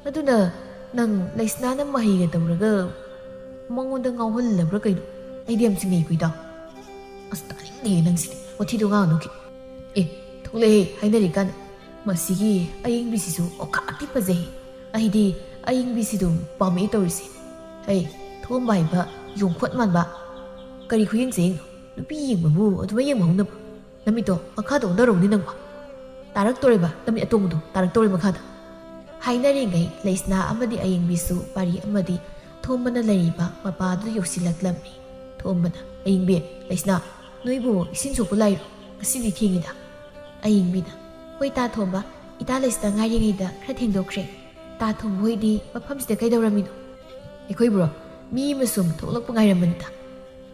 ꯑꯗꯨꯅ ꯅꯪ ꯂꯩꯁꯅꯥꯅ ꯃꯍꯩꯒ ꯇꯧꯔꯒ ꯃꯉꯣꯟꯗ ꯉꯥꯎꯍꯜꯂꯕ꯭ꯔꯥ ꯀꯩꯅꯣ? ꯑꯩꯗꯤ ꯌꯥꯝ ꯆꯤꯡꯅꯩꯀꯣ ꯏꯇꯥꯎ꯫ ꯑꯁ, ꯇꯥꯅꯤꯡꯗꯦ ꯅꯪꯁꯤꯗꯤ꯫ ꯋꯥꯊꯤꯗꯣ ꯉꯥꯡꯅꯨ ꯈꯤ-, ꯑꯦ, ꯊꯣꯛꯂꯛꯑꯦ ꯍꯥꯏꯅꯔꯤꯀꯥꯟꯗ꯫ ꯃꯁꯤꯒꯤ ꯑꯌꯤꯡꯕꯤꯁꯤꯁꯨ ꯑꯣꯀꯥꯛꯇꯤ ꯐꯖꯩ꯫ ꯑꯩꯗꯤ ꯑꯌꯤꯡꯕꯤꯁꯤꯗꯨ ꯄꯥꯝꯃꯛꯑꯦ ꯇꯧꯔꯤꯁꯦ꯫ ꯍꯩ, ꯊꯣꯝꯕ ꯍꯥꯏꯕ ꯌꯣꯡꯈꯣꯠ ꯃꯥꯟꯕ꯫ ꯀꯔꯤ ꯈꯨꯌꯦꯡ ꯆꯌꯦꯡꯅꯣ? ꯅꯨꯄꯤ ꯌꯦꯡꯕꯕꯨ ꯑꯗꯨꯃꯥꯏ ꯌꯦꯡꯕ ꯍꯧꯅꯕ꯭ꯔꯣ? ꯅꯃꯤꯠꯇꯣ ꯃꯈꯥꯗ ꯑꯣꯟꯊꯔꯧꯅꯤ ꯅꯪꯕꯣ꯫ ꯇꯥꯔꯛꯇꯣꯔꯦꯕ, ꯅꯃꯤꯠ ꯑꯇꯣꯡꯕꯗꯣ ꯇꯥꯔꯛꯇꯣꯔꯦ ꯃꯈꯥꯗ꯫ ꯍꯥꯏꯅꯔꯤꯉꯩ ꯂꯩꯁꯅꯥ ꯑꯃꯗꯤ ꯑꯌꯤꯡꯕꯤꯁꯨ ꯄꯥꯔꯤ ꯑꯃꯗꯤ ꯊꯣꯝꯕꯅ ꯂꯩꯔꯤꯕ ꯃꯄꯥꯗꯨ ꯌꯧꯁꯤꯜꯂꯛꯂꯝꯃꯤ꯫ ꯊꯣꯝꯕꯅ, "ꯑꯌꯤꯡꯕꯤ, ꯂꯩꯁꯅꯥ, ꯅꯣꯏꯕꯨ ꯏꯁꯤꯡ ꯁꯣꯛꯄ ꯂꯥꯛꯏꯔꯣ? ꯉꯁꯤꯗꯤ ꯊꯦꯡꯉꯤꯗ꯫" ꯑꯌꯤꯡꯕꯤꯅ, "ꯍꯣꯏ ꯇꯥ ꯊꯣꯝꯕ, ꯏꯇꯥ ꯂꯩꯁꯅꯥ ꯉꯥꯏꯔꯤꯉꯩꯗ ꯈꯔ ꯊꯦꯡꯗꯣꯛꯈ꯭ꯔꯦ꯫ ꯇꯥ ꯊꯣꯝꯕ ꯍꯣꯏꯗꯤ ꯃꯐꯝꯁꯤꯗ ꯀꯩꯗꯧꯔꯝꯃꯤꯅꯣ?" "ꯑꯩꯈꯣꯏꯕꯨꯔꯣ? ꯃꯤ ꯑꯃ ꯁꯨꯝ ꯊꯣꯛꯂꯛꯄ ꯉꯥꯏꯔꯝꯕꯅꯤꯗ꯫"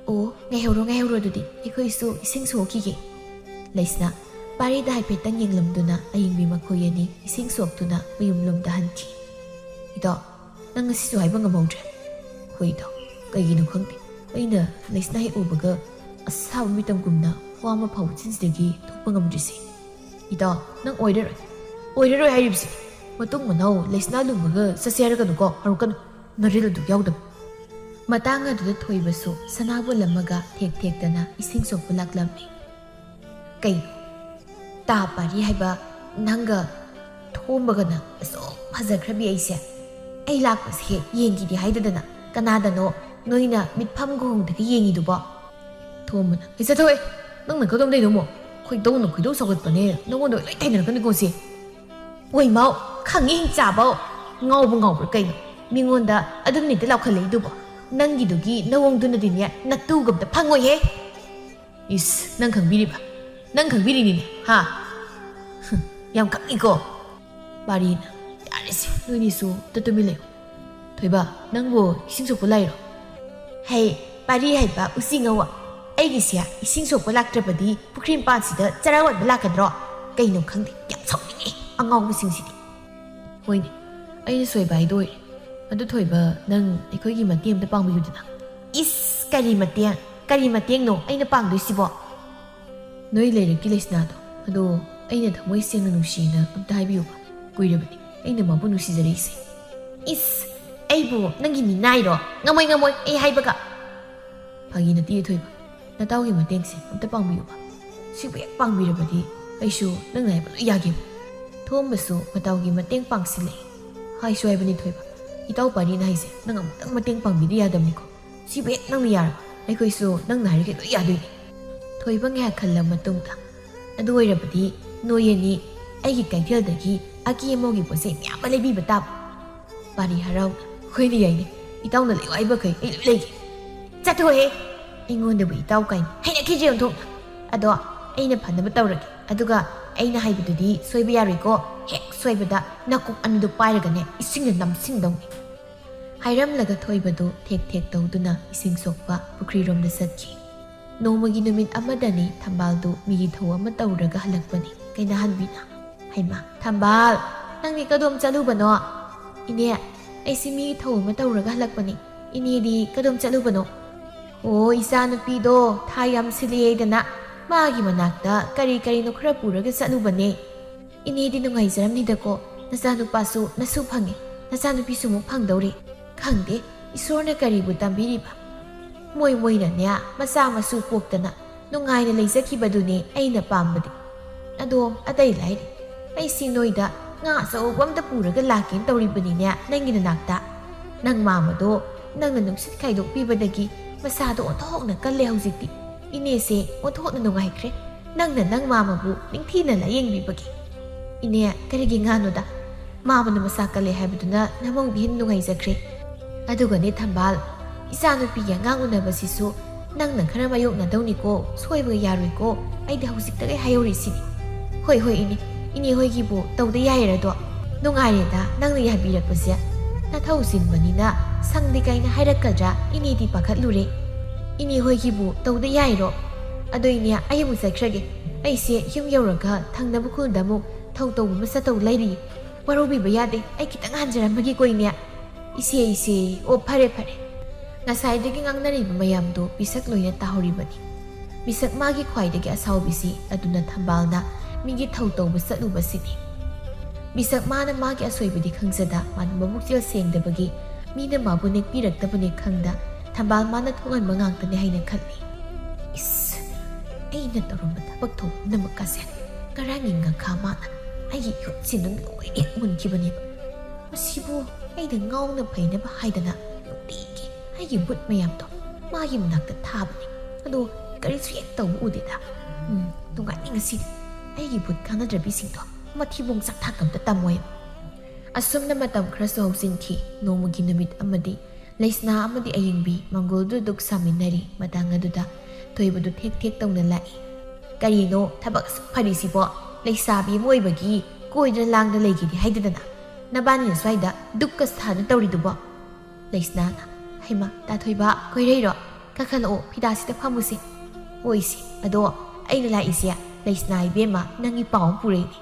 "ꯑꯣ, ꯉꯥꯏꯍꯧꯔꯣ, ꯉꯥꯏꯍꯧꯔꯣ, ꯑꯗꯨꯗꯤ ꯑꯩꯈꯣꯏꯁꯨ ꯏꯁꯤꯡ ꯁꯣꯛꯈꯤꯒꯦ꯫" ꯂꯩꯁꯅꯥ ꯄꯥꯔꯤꯗ ꯍꯥꯏꯐꯦꯠꯇꯪ ꯌꯦꯡꯂꯝꯗꯨꯅ ꯑꯌꯤꯡꯕꯤ ꯃꯈꯣꯏ ꯑꯅꯤ ꯏꯁꯤꯡ ꯁꯣꯛꯇꯨꯅ ꯃꯌꯨꯝꯂꯣꯝꯗ ꯍꯟꯈꯤ꯫ "ꯏꯇꯥꯎ, ꯅꯪ ꯉꯁꯤꯁꯨ ꯍꯥꯏꯕ ꯉꯝꯍꯧꯗ꯭ꯔꯦ꯫" "ꯍꯣꯏ ꯏꯇꯥꯎ, ꯀꯩꯒꯤꯅꯣ ꯈꯪꯗꯦ꯫ ꯑꯩꯅ ꯂꯩꯁꯅꯥ ꯍꯦꯛ ꯎꯕꯒ ꯑꯁꯥꯕ ꯃꯤꯇꯝꯒꯨꯝꯅ ꯋꯥ ꯑꯃ ꯐꯥꯎꯕ ꯆꯤꯟꯁꯤꯗꯒꯤ ꯊꯣꯛꯄ ꯉꯝꯗ꯭ꯔꯤꯁꯦ꯫" "ꯏꯇꯥꯎ, ꯅꯪ ꯑꯣꯏꯔꯔꯣꯏ꯫ ꯑꯣꯏꯔꯔꯣꯏ ꯍꯥꯏꯔꯤꯕꯁꯤ꯫ ꯃꯇꯨꯡ ꯃꯅꯥꯎ ꯂꯩꯁꯅꯥ ꯂꯨꯝꯃꯒ ꯆꯠꯁꯦ ꯍꯥꯏꯔꯛꯀꯅꯨꯀꯣ, ꯍꯧꯔꯛꯀꯅꯨ꯫ ꯅꯔꯤꯜ ꯑꯗꯨ ꯌꯥꯎꯗꯕ꯫" ꯃꯇꯥꯡ ꯑꯗꯨꯗ ꯊꯣꯏꯕꯁꯨ ꯁꯅꯥꯕꯣꯜ ꯑꯃꯒ ꯊꯦꯛ ꯊꯦꯛꯇꯅ ꯏꯁꯤꯡ ꯁꯣꯛꯄ ꯂꯥꯛꯂꯝꯃꯤ꯫ "ꯀꯩꯅꯣ? ꯇꯥ ꯄꯥꯔꯤ ꯍꯥꯏꯕ, ꯅꯪꯒ ꯊꯣꯝꯕꯒꯅ ꯑꯁꯨꯛ ꯐꯖꯈ꯭ꯔꯕꯤ ꯑꯩꯁꯦ꯫ ꯑꯩ ꯂꯥꯛꯄꯁꯦ ꯍꯦꯛ ꯌꯦꯡꯈꯤꯗꯤ ꯍꯥꯏꯗꯗꯅ ꯀꯅꯥꯗꯅꯣ ꯅꯣꯏꯅ ꯃꯤꯠꯐꯝ ꯒꯨꯍꯨꯝꯗꯒ ꯌꯦꯡꯉꯤꯗꯨꯕꯣ? ꯊꯣꯝꯕꯅ, "ꯑꯩ ꯆꯠꯊꯣꯛꯑꯦ꯫ ꯅꯪꯅ ꯀꯗꯣꯝꯗꯩꯅꯣ ꯑꯃꯨꯛ? ꯈꯣꯏꯗꯧꯅ ꯈꯣꯏꯗꯧ ꯁꯧꯒꯠꯄꯅꯦ꯫ ꯅꯉꯣꯟꯗ ꯂꯣꯏ ꯇꯥꯏꯅꯔꯛꯀꯅꯤꯀꯣ ꯁꯤ꯫ ꯑꯣꯏ ꯃꯥꯎ, ꯈꯪꯉꯤ ꯍꯤꯡꯆꯥꯕꯧ꯫ ꯉꯥꯎꯕ ꯉꯥꯎꯕ꯭ꯔꯥ ꯀꯩꯅꯣ? ꯃꯤꯉꯣꯟꯗ ꯑꯗꯨꯝ ꯍꯦꯛꯇ ꯂꯥꯎꯈꯠꯂꯛꯏꯗꯨꯕꯣ? ꯅꯪꯒꯤꯗꯨꯒꯤ ꯅꯑꯣꯡꯗꯨꯅꯗꯤꯅꯦ ꯅꯇꯨꯒ ꯑꯝꯇ ꯐꯪꯉꯣꯏꯍꯦ꯫ ꯏꯁ, ꯅꯪ ꯈꯪꯕꯤꯔꯤꯕ? ꯅꯪ ꯈꯪꯕꯤꯔꯤꯅꯤꯅꯦ, ꯍꯥ?" ꯌꯥꯝ ꯈꯪꯉꯤꯀꯣ꯫ ꯄꯥꯔꯤꯅ, "ꯌꯥꯔꯦꯁꯦ, ꯅꯣꯏꯅꯤꯁꯨ ꯑꯝꯇ ꯇꯨꯃꯤꯟ ꯂꯩꯌꯨ꯫ ꯊꯣꯏꯕ, ꯅꯪꯕꯨ ꯏꯁꯤꯡ ꯁꯣꯛꯄ ꯂꯥꯛꯏꯔꯣ?" "ꯍꯩ, ꯄꯥꯔꯤ ꯍꯥꯏꯕ ꯎꯆꯤ ꯉꯧꯕ, ꯑꯩꯒꯤꯁꯦ ꯏꯁꯤꯡ ꯁꯣꯛꯄ ꯂꯥꯛꯇ꯭ꯔꯕꯗꯤ ꯄꯨꯈ꯭ꯔꯤ ꯃꯄꯥꯟꯁꯤꯗ ꯆꯔꯥ ꯋꯥꯟꯕ ꯂꯥꯛꯀꯗ꯭ꯔꯣ? ꯀꯩꯅꯣ ꯈꯪꯗꯦ, ꯌꯥꯝ ꯁꯥꯎꯅꯤꯡꯉꯦ ꯑꯉꯥꯎꯕꯁꯤꯡꯁꯤꯗꯤ꯫" "ꯍꯣꯏꯅꯦ, ꯑꯩꯅ ꯁꯣꯏꯕ ꯍꯥꯏꯗꯣ ꯑꯣꯏꯔꯦ꯫ ꯑꯗꯨ ꯊꯣꯏꯕ, ꯅꯪ ꯑꯩꯈꯣꯏꯒꯤ ꯃꯇꯦꯡ ꯑꯝꯇ ꯄꯥꯡꯕꯤꯌꯨꯗꯅ꯫" "ꯏꯁ, ꯀꯔꯤ ꯃꯇꯦꯡ? ꯀꯔꯤ ꯃꯇꯦꯡꯅꯣ ꯑꯩꯅ ꯄꯥꯡꯗꯣꯏꯁꯤꯕꯣ?" "ꯅꯣꯏ ꯂꯩꯔꯛꯀꯤ ꯂꯩꯁꯅꯥꯗꯣ, ꯑꯗꯣ ꯑꯩꯅ ꯊꯃꯣꯏ ꯁꯦꯡꯅ ꯅꯨꯡꯁꯤꯅ ꯑꯝꯇ ꯍꯥꯏꯕꯤꯌꯨꯕ꯫ ꯀꯨꯏꯔꯕꯅꯤ ꯑꯩꯅ ꯃꯥꯕꯨ ꯅꯨꯡꯁꯤꯖꯔꯛꯏꯁꯦ꯫" "ꯏꯁ, ꯑꯩꯕꯨ ꯅꯪꯒꯤ ꯃꯤꯅꯥꯏꯔꯣ? ꯉꯝꯃꯣꯏ, ꯉꯝꯃꯣꯏ, ꯑꯩ ꯍꯥꯏꯕꯒ꯫" "ꯐꯥꯒꯤ ꯅꯠꯇꯦ ꯊꯣꯏꯕ, ꯅꯇꯥꯎꯒꯤ ꯃꯇꯦꯡꯁꯦ ꯑꯝꯇ ꯄꯥꯡꯕꯤꯌꯨꯕ꯫ ꯁꯤꯕꯨ ꯍꯦꯛ ꯄꯥꯡꯕꯤꯔꯕꯗꯤ ꯑꯩꯁꯨ ꯅꯪꯅ ꯍꯥꯏꯕ ꯂꯣꯏ ꯌꯥꯒꯦꯕ꯫" ꯊꯣꯝꯕꯁꯨ ꯃꯇꯥꯎꯒꯤ ꯃꯇꯦꯡ ꯄꯥꯡꯁꯤꯜꯂꯛꯏ꯫ "ꯍꯥꯏꯁꯨ ꯍꯥꯏꯕꯅꯤ ꯊꯣꯏꯕ, ꯏꯇꯥꯎ ꯄꯥꯔꯤꯅ ꯍꯥꯏꯁꯦ ꯅꯪ ꯑꯃꯨꯛꯇꯪ ꯃꯇꯦꯡ ꯄꯥꯡꯕꯤꯗ ꯌꯥꯗꯕꯅꯤꯀꯣ꯫ ꯁꯤꯕꯨ ꯍꯦꯛ ꯅꯪꯅ ꯌꯥꯔꯕ ꯑꯩꯈꯣꯏꯁꯨ ꯅꯪꯅ ꯍꯥꯏꯔꯤꯈꯩ ꯂꯣꯏ ꯌꯥꯗꯣꯏꯅꯤ꯫" ꯊꯣꯏꯕ ꯉꯥꯏꯍꯥꯛ ꯈꯜꯂ ꯃꯇꯨꯡꯗ, "ꯑꯗꯨ ꯑꯣꯏꯔꯕꯗꯤ ꯅꯣꯏ ꯑꯅꯤ ꯑꯩꯒꯤ ꯀꯩꯊꯦꯜꯗꯒꯤ ꯑꯀꯦ ꯑꯃꯧꯒꯤ ꯄꯣꯠ ꯆꯩ ꯃꯌꯥꯝ ꯑꯃ ꯂꯩꯕꯤꯕ ꯇꯥꯕ꯫" ꯄꯥꯔꯤ ꯍꯔꯥꯎꯅ, "ꯍꯣꯏꯅꯦ ꯌꯥꯏꯅꯦ, ꯏꯇꯥꯎꯅ ꯂꯩꯌꯨ ꯍꯥꯏꯕꯈꯩ ꯑꯩ ꯂꯣꯏ ꯂꯩꯒꯦ꯫" "ꯆꯠꯊꯣꯛꯍꯦ, ꯑꯩꯉꯣꯟꯗꯕꯨ ꯏꯇꯥꯎ ꯀꯥꯏꯅ, ꯍꯩꯅꯈꯤꯗ꯭ꯔꯦ ꯑꯣꯟꯊꯣꯛꯅ꯫ ꯑꯗꯣ ꯑꯩꯅ ꯐꯅꯕ ꯇꯧꯔꯒꯦ, ꯑꯗꯨꯒ ꯑꯩꯅ ꯍꯥꯏꯕꯗꯨꯗꯤ ꯁꯣꯏꯕ ꯌꯥꯔꯣꯏꯀꯣ꯫ ꯍꯦꯛ ꯁꯣꯏꯕꯗ ꯅꯀꯣꯛ ꯑꯅꯤꯗꯨ ꯄꯥꯏꯔꯒꯅꯦ ꯏꯁꯤꯡꯗ ꯅꯝꯁꯤꯟꯗꯧꯅꯤ꯫" ꯍꯥꯏꯔꯝꯂꯒ ꯊꯣꯏꯕꯗꯨ ꯊꯦꯛ ꯊꯦꯛ ꯇꯧꯗꯨꯅ ꯏꯁꯤꯡ ꯁꯣꯛꯄ ꯄꯨꯈ꯭ꯔꯤꯔꯣꯝꯗ ꯆꯠꯈꯤ꯫ ꯅꯣꯡꯃꯒꯤ ꯅꯨꯃꯤꯠ ꯑꯃꯗꯅꯤ ꯊꯝꯕꯥꯜꯗꯨ ꯃꯤꯒꯤ ꯊꯧ ꯑꯃ ꯇꯧꯔꯒ ꯍꯜꯂꯛꯄꯅꯤ ꯀꯩꯅꯥꯍꯟꯕꯤꯅ꯫ "ꯍꯩꯃꯥ, ꯊꯝꯕꯥꯜ, ꯅꯪꯗꯤ ꯀꯗꯣꯝ ꯆꯠꯂꯨꯕꯅꯣ?" "ꯏꯅꯦ, ꯑꯩꯁꯤ ꯃꯤꯒꯤ ꯊꯧ ꯑꯃ ꯇꯧꯔꯒ ꯍꯜꯂꯛꯄꯅꯤ꯫ ꯏꯅꯦꯗꯤ ꯀꯗꯣꯝ ꯆꯠꯂꯨꯕꯅꯣ?" "ꯑꯣ, ꯏꯆꯥꯅꯨꯄꯤꯗꯣ ꯊꯥ ꯌꯥꯝ ꯁꯤꯜꯂꯤ ꯍꯥꯏꯗꯅ ꯃꯥꯒꯤ ꯃꯅꯥꯛꯇ ꯀꯔꯤ ꯀꯔꯤꯅꯣ ꯈꯔ ꯄꯨꯔꯒ ꯆꯠꯂꯨꯕꯅꯦ꯫ ꯏꯅꯦꯗꯤ ꯅꯨꯡꯉꯥꯏꯖꯔꯝꯅꯤꯗꯀꯣ, ꯅꯆꯥꯅꯨꯄꯥꯁꯨ ꯅꯁꯨ ꯐꯪꯉꯦ, ꯅꯆꯥꯅꯨꯄꯤꯁꯨ ꯑꯃꯨꯛ ꯐꯪꯗꯧꯔꯦ꯫ ꯈꯪꯗꯦ, ꯏꯁꯣꯔꯅ ꯀꯔꯤꯕꯨ ꯇꯝꯕꯤꯔꯤꯕ꯫ ꯃꯣꯏ ꯃꯣꯏꯅꯅꯦ ꯃꯆꯥ ꯃꯁꯨ ꯄꯣꯛꯇꯅ ꯅꯨꯡꯉꯥꯏꯅ ꯂꯩꯖꯈꯤꯕꯗꯨꯅꯦ ꯑꯩꯅ ꯄꯥꯝꯕꯗꯤ꯫" ꯑꯗꯣ ꯑꯇꯩ ꯂꯥꯏꯔꯤ, ꯑꯩꯁꯤ ꯅꯣꯏꯗ ꯉꯥ ꯑꯆꯧꯕ ꯑꯝꯇ ꯄꯨꯔꯒ ꯂꯥꯛꯀꯦꯅ ꯇꯧꯔꯤꯕꯅꯤꯅꯦ ꯅꯪꯒꯤ ꯅꯅꯥꯛꯇ꯫ ꯅꯪ ꯃꯥꯝꯃꯗꯣ ꯅꯪꯅ ꯅꯨꯡꯁꯤꯠ ꯈꯥꯏꯗꯣꯛꯄꯤꯕꯗꯒꯤ ꯃꯁꯥꯗꯣ ꯑꯣꯟꯊꯣꯛꯅ ꯀꯜꯂꯦ ꯍꯧꯖꯤꯛꯇꯤ꯫ ꯏꯅꯦꯁꯦ ꯑꯣꯟꯊꯣꯛꯅ ꯅꯨꯡꯉꯥꯏꯈ꯭ꯔꯦ, ꯅꯪꯅ ꯅꯪ ꯃꯥꯝꯃꯕꯨ ꯅꯤꯡꯊꯤꯅ ꯂꯥꯌꯦꯡꯕꯤꯕꯒꯤ꯫ ꯏꯅꯦ, ꯀꯔꯤꯒꯤ ꯉꯥꯅꯣꯗ? ꯃꯥꯝꯃꯅ ꯃꯁꯥ ꯀꯜꯂꯦ ꯍꯥꯏꯕꯗꯨꯅ ꯅꯃꯧꯗꯤ ꯍꯦꯟꯅ ꯅꯨꯡꯉꯥꯏꯖꯈ꯭ꯔꯦ꯫ ꯑꯗꯨꯒꯅꯦ ꯊꯝꯕꯥꯜ, ꯏꯆꯥꯅꯨꯄꯤꯒꯤ ꯑꯉꯥꯡ ꯎꯅꯕꯁꯤꯁꯨ ꯅꯪꯅ ꯈꯔ ꯃꯥꯌꯣꯛꯅꯗꯧꯅꯤꯀꯣ, ꯁꯣꯏꯕ ꯌꯥꯔꯣꯏꯀꯣ꯫ ꯑꯩꯗꯤ ꯍꯧꯖꯤꯛꯇꯒꯤ ꯍꯥꯏꯍꯧꯔꯤꯁꯤꯅꯤ꯫ ꯍꯣꯏ, ꯍꯣꯏ, ꯏꯅꯦ, ꯏꯅꯦ ꯍꯣꯏꯒꯤꯕꯨ ꯇꯧꯗ ꯌꯥꯏꯔꯗꯣ? ꯅꯨꯡꯉꯥꯏꯔꯦꯗ ꯅꯪꯅ ꯌꯥꯕꯤꯔꯛꯄꯁꯦ꯫ ꯅꯊꯧ ꯆꯤꯟꯕꯅꯤꯅ ꯁꯪꯗꯦ ꯀꯥꯏꯅ ꯍꯥꯏꯔꯛꯀꯗ꯭ꯔꯥ ꯏꯅꯦꯗꯤ ꯄꯥꯈꯠꯂꯨꯔꯦ꯫ ꯏꯅꯦ ꯍꯣꯏꯒꯤꯕꯨ ꯇꯧꯗ ꯌꯥꯏꯔꯣ? ꯑꯗꯣ ꯏꯅꯦ, ꯑꯩ ꯑꯃꯨꯛ ꯆꯠꯈ꯭ꯔꯒꯦ꯫ ꯑꯩꯁꯦ ꯌꯨꯝ ꯌꯧꯔꯒ ꯊꯪꯅꯕ ꯈꯨꯜꯗ ꯑꯃꯨꯛ ꯊꯧ ꯇꯧꯕ ꯑꯃ ꯆꯠꯇꯧ ꯂꯩꯔꯤ꯫ ꯋꯥꯔꯧꯕꯤꯕ ꯌꯥꯗꯦ, ꯑꯩ ꯈꯤꯇꯪ ꯍꯟꯖꯔꯝꯃꯒꯦꯀꯣ ꯏꯅꯦ꯫ ꯏꯆꯦ, ꯏꯆꯦ, ꯑꯣ, ꯐꯔꯦ, ꯐꯔꯦ꯫ ꯉꯁꯥꯏꯗꯒꯤ ꯉꯥꯡꯅꯔꯤꯕ ꯃꯌꯥꯝꯗꯨ ꯄꯤꯁꯛ ꯂꯣꯏꯅ ꯇꯥꯍꯧꯔꯤꯕꯅꯤ꯫ ꯃꯤꯁꯛ ꯃꯥꯒꯤ ꯈ꯭ꯋꯥꯏꯗꯒꯤ ꯑꯁꯥꯎꯕꯤꯁꯤ ꯑꯗꯨꯅ ꯊꯝꯕꯥꯜꯅ ꯃꯤꯒꯤ ꯊꯧ ꯇꯧꯕ ꯆꯠꯂꯨꯕꯁꯤꯅꯤ꯫ ꯃꯤꯁꯛ ꯃꯥꯅ ꯃꯥꯒꯤ ꯑꯁꯣꯏꯕꯗꯤ ꯈꯪꯖꯗ, ꯃꯥꯅ ꯃꯕꯨꯛꯆꯦꯜ ꯁꯦꯡꯗꯕꯒꯤ ꯃꯤꯅ ꯃꯥꯕꯨ ꯅꯦꯛꯄꯤꯔꯛꯇꯕꯅꯤ ꯈꯪꯗ, ꯊꯝꯕꯥꯜ ꯃꯥꯅ ꯊꯣꯛꯍꯟꯕ ꯉꯥꯛꯇꯅꯤ ꯍꯥꯏꯅ ꯈꯜꯂꯤ꯫ ꯏꯁ, ꯑꯩꯅ ꯇꯧꯔꯝꯕ ꯊꯕꯛ ꯊꯧ ꯄꯨꯝꯅꯃꯛꯀꯁꯦ ꯉꯔꯥꯡꯒꯤ ꯉꯥꯈꯥ ꯃꯥꯅ ꯑꯩꯒꯤ ꯏꯍꯨꯠꯁꯤꯅ ꯂꯣꯏꯅ ꯃꯨꯟꯈꯤꯕꯅꯦꯕ꯫ ꯃꯁꯤꯕꯨ ꯑꯩꯅ ꯉꯥꯎꯅ ꯐꯩꯅꯕ ꯍꯥꯏꯗꯅ ꯅꯨꯡꯇꯤꯒꯤ ꯑꯩꯒꯤ ꯕꯨꯠ ꯃꯌꯥꯝꯗꯣ ꯃꯥꯒꯤ ꯃꯅꯥꯛꯇ ꯊꯥꯕꯅꯤ꯫ ꯑꯗꯣ ꯀꯔꯤꯁꯨ ꯍꯦꯛ ꯇꯧꯕ ꯎꯗꯦꯗ꯫ ꯎꯝ, ꯅꯨꯡꯉꯥꯏꯅꯤ ꯉꯁꯤꯗꯤ꯫ ꯑꯩꯒꯤ ꯕꯨꯠ ꯀꯥꯟꯅꯗ꯭ꯔꯕꯤꯁꯤꯡꯗꯣ ꯃꯊꯤꯕꯣꯡ ꯆꯥꯛꯊꯥꯛ ꯑꯝꯇ ꯇꯝꯃꯣꯏ꯫ ꯑꯁꯨꯝꯅ ꯃꯇꯝ ꯈꯔꯁꯨ ꯍꯧꯖꯤꯟꯈꯤ꯫ ꯅꯣꯡꯃꯒꯤ ꯅꯨꯃꯤꯠ ꯑꯃꯗꯤ ꯂꯩꯁꯅꯥ ꯑꯃꯗꯤ ꯑꯌꯤꯡꯕꯤ ꯃꯪꯒꯣꯜꯗꯨ ꯗꯨꯛ ꯁꯥꯃꯤꯟꯅꯔꯤ꯫ ꯃꯇꯥꯡ ꯑꯗꯨꯗ ꯊꯣꯏꯕꯗꯨ ꯊꯦꯛ ꯊꯦꯛ ꯇꯧꯅ ꯂꯥꯛꯏ꯫ "ꯀꯔꯤꯅꯣ ꯊꯕꯛ ꯑꯁꯨꯛ ꯐꯔꯤꯁꯤꯕꯣ? ꯂꯩꯁꯥꯕꯤ ꯑꯃ ꯑꯣꯏꯕꯒꯤ ꯀꯣꯏꯗꯅ ꯂꯥꯡꯗ ꯂꯩꯒꯦꯗꯤ ꯍꯥꯏꯗꯗꯅ ꯅꯕꯥꯅꯤꯅ ꯁ꯭ꯋꯥꯏꯗ ꯗꯨꯛꯀ ꯁꯥꯗꯅ ꯇꯧꯔꯤꯗꯨꯕꯣ?" ꯂꯩꯁꯅꯥꯅ, "ꯍꯩꯃꯥ, ꯇꯥ ꯊꯣꯏꯕ, ꯀꯣꯏꯔꯩꯔꯣ? ꯀꯥꯈꯠꯂꯛꯑꯣ, ꯐꯤꯗꯥꯁꯤꯗ ꯐꯝꯃꯨꯁꯦ꯫ ꯍꯣꯏꯁꯦ, ꯑꯗꯣ ꯑꯩꯅ ꯂꯥꯛꯏꯁꯦ, ꯂꯩꯁꯅꯥ ꯏꯕꯦꯝꯃ, ꯅꯪꯒꯤ ꯄꯥꯎ ꯑꯃ ꯄꯨꯔꯛꯏꯅꯦ꯫"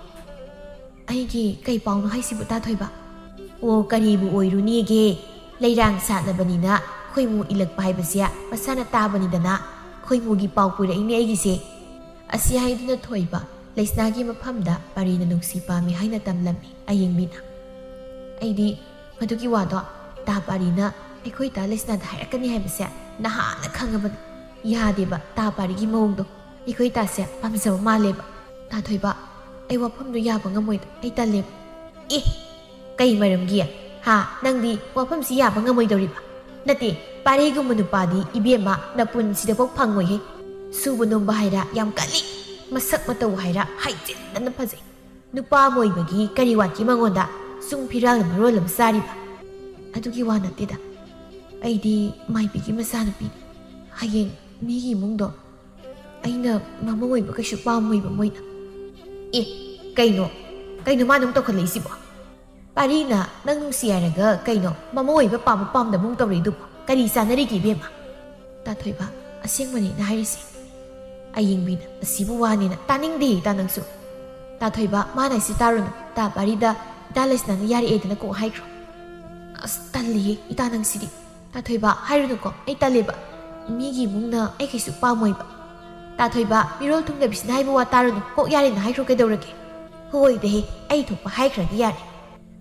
"ꯑꯩꯒꯤ ꯀꯩ ꯄꯥꯎꯅꯣ ꯍꯥꯏꯁꯤꯕꯨ, ꯇꯥ ꯊꯣꯏꯕ?" "ꯑꯣ, ꯀꯔꯤꯕꯨ ꯑꯣꯏꯔꯨꯅꯤꯒꯦ? ꯂꯩꯔꯥꯡ ꯁꯥꯠꯂꯕꯅꯤꯅ ꯈꯣꯏꯃꯨ ꯏꯜꯂꯛꯄ ꯍꯥꯏꯕꯁꯦ ꯃꯁꯥꯅ ꯇꯥꯕꯅꯤꯗꯅ꯫ ꯈꯣꯏꯃꯨꯒꯤ ꯄꯥꯎ ꯄꯨꯔꯛꯏꯅꯦ ꯑꯩꯒꯤꯁꯦ꯫" ꯑꯁꯤ ꯍꯥꯏꯗꯨꯅ ꯊꯣꯏꯕ ꯂꯩꯁꯅꯥꯒꯤ ꯃꯐꯝꯗ ꯄꯥꯔꯤꯅ ꯅꯨꯡꯁꯤ ꯄꯥꯝꯃꯤ ꯍꯥꯏꯅ ꯇꯝꯂꯝꯃꯤ ꯑꯌꯦꯡꯕꯤꯅ꯫ "ꯑꯩꯗꯤ ꯃꯗꯨꯒꯤ ꯋꯥꯗꯣ ꯇꯥ ꯄꯥꯔꯤꯅ ꯑꯩꯈꯣꯏ ꯇꯥ ꯂꯩꯁꯅꯥꯗ ꯍꯥꯏꯔꯛꯀꯅꯤ ꯍꯥꯏꯕꯁꯦ ꯅꯍꯥꯟꯅ ꯈꯪꯉꯕꯅꯤ꯫ ꯌꯥꯗꯦꯕ ꯇꯥ ꯄꯥꯔꯤꯒꯤ ꯃꯑꯣꯡꯗꯣ꯫ ꯑꯩꯈꯣꯏ ꯇꯥꯁꯦ ꯄꯥꯝꯖꯕ ꯃꯥꯜꯂꯦꯕ꯫" ꯇꯥꯊꯣꯏꯕ, ꯑꯩ ꯋꯥꯐꯝꯗꯨ ꯌꯥꯕ ꯉꯝꯃꯣꯏꯗ, ꯑꯩ ꯇꯜꯂꯦꯕ꯫ ꯑꯦ, ꯀꯩ ꯃꯔꯝꯒꯤ? ꯍꯥ, ꯅꯪꯗꯤ ꯋꯥꯐꯝꯁꯤ ꯌꯥꯕ ꯉꯝꯃꯣꯏꯗꯧꯔꯤꯕ? ꯅꯠꯇꯦ, ꯄꯥꯔꯤꯒꯨꯝꯕ ꯅꯨꯄꯥꯗꯤ ꯏꯕꯦꯝꯃ ꯅꯄꯨꯟꯁꯤꯗꯐꯥꯎ ꯐꯪꯉꯣꯏꯍꯦ꯫ ꯁꯨꯕ ꯅꯣꯝꯕ ꯍꯥꯏꯔ ꯌꯥꯝ ꯀꯜꯂꯤ, ꯃꯁꯛ ꯃꯇꯧ ꯍꯥꯏꯔ ꯍꯥꯏꯖꯤꯟꯗꯅ ꯐꯖꯩ꯫ ꯅꯨꯄꯥ ꯑꯃ ꯑꯣꯏꯕꯒꯤ ꯀꯔꯤ ꯋꯥꯠꯀꯦ ꯃꯉꯣꯟꯗ? ꯁꯨꯡ ꯐꯤꯔꯥꯜꯅ ꯃꯔꯣꯜ ꯑꯃ ꯆꯥꯔꯤꯕ꯫ ꯑꯗꯨꯒꯤ ꯋꯥ ꯅꯠꯇꯦꯗ, ꯑꯩꯗꯤ ꯃꯥꯏꯕꯤꯒꯤ ꯃꯆꯥꯅꯨꯄꯤꯅꯤ꯫ ꯍꯌꯦꯡ ꯃꯤꯒꯤ ꯏꯃꯨꯡꯗꯣ ꯑꯩꯅ ꯃꯃꯧ ꯑꯣꯏꯕ ꯀꯩꯁꯨ ꯄꯥꯝꯃꯣꯏꯕ ꯃꯣꯏꯅ꯫ ꯑꯦ, ꯀꯩꯅꯣ? ꯀꯩꯅꯣ ꯃꯥꯅ ꯑꯃꯨꯛ ꯇꯧꯈꯠꯂꯛꯏꯁꯤꯕꯣ? ꯄꯥꯔꯤꯅ ꯅꯪ ꯅꯨꯡꯁꯤ ꯍꯥꯏꯔꯒ ꯀꯩꯅꯣ ꯃꯃꯧ ꯑꯣꯏꯕ ꯄꯥꯝꯕ ꯄꯥꯝꯗꯕ ꯑꯃꯨꯛ ꯇꯧꯔꯛꯏꯗꯨꯕꯣ? ꯀꯔꯤ ꯆꯥꯟꯅꯔꯤꯒꯦ ꯏꯕꯦꯝꯃ? ꯇꯥꯊꯣꯏꯕ, ꯑꯁꯦꯡꯕꯅꯦ ꯑꯩꯅ ꯍꯥꯏꯔꯤꯁꯦ꯫ ꯑꯌꯤꯡꯕꯤꯅ, ꯑꯁꯤꯕꯨ ꯋꯥꯅꯦꯅ ꯇꯥꯅꯤꯡꯗꯦ ꯏꯇꯥ ꯅꯪꯁꯨ꯫ ꯇꯥꯊꯣꯏꯕ, ꯃꯥꯅ ꯍꯥꯏꯁꯤ ꯇꯥꯔꯨꯅꯨ꯫ ꯇꯥ ꯄꯥꯔꯤꯗ ꯏꯇꯥ ꯂꯩꯁꯅꯥꯅ ꯌꯥꯔꯛꯑꯦꯗꯅ ꯀꯣꯛ ꯍꯥꯏꯈ꯭ꯔꯣ꯫ ꯑꯁ, ꯇꯜꯂꯤꯍꯦ ꯏꯇꯥ ꯅꯪꯁꯤꯗꯤ꯫ ꯇꯥꯊꯣꯏꯕ, ꯍꯥꯏꯔꯨꯅꯨꯀꯣ, ꯑꯩ ꯇꯜꯂꯦꯕ꯫ ꯃꯤꯒꯤ ꯏꯃꯨꯡꯅ ꯑꯩ ꯀꯩꯁꯨ ꯄꯥꯝꯃꯣꯏꯕ꯫ ꯇꯥꯊꯣꯏꯕ, ꯃꯤꯔꯣꯜ ꯊꯨꯡꯗꯕꯤꯁꯤꯅ ꯍꯥꯏꯕ ꯋꯥ ꯇꯥꯔꯨꯅꯨ, ꯀꯣꯛ ꯌꯥꯔꯦꯅ ꯍꯥꯏꯈ꯭ꯔꯣ ꯀꯩꯗꯧꯔꯒꯦ? ꯍꯣꯏꯗꯍꯦ, ꯑꯩ ꯊꯣꯛꯄ ꯍꯥꯏꯈ꯭ꯔꯒꯦ ꯌꯥꯔꯦ꯫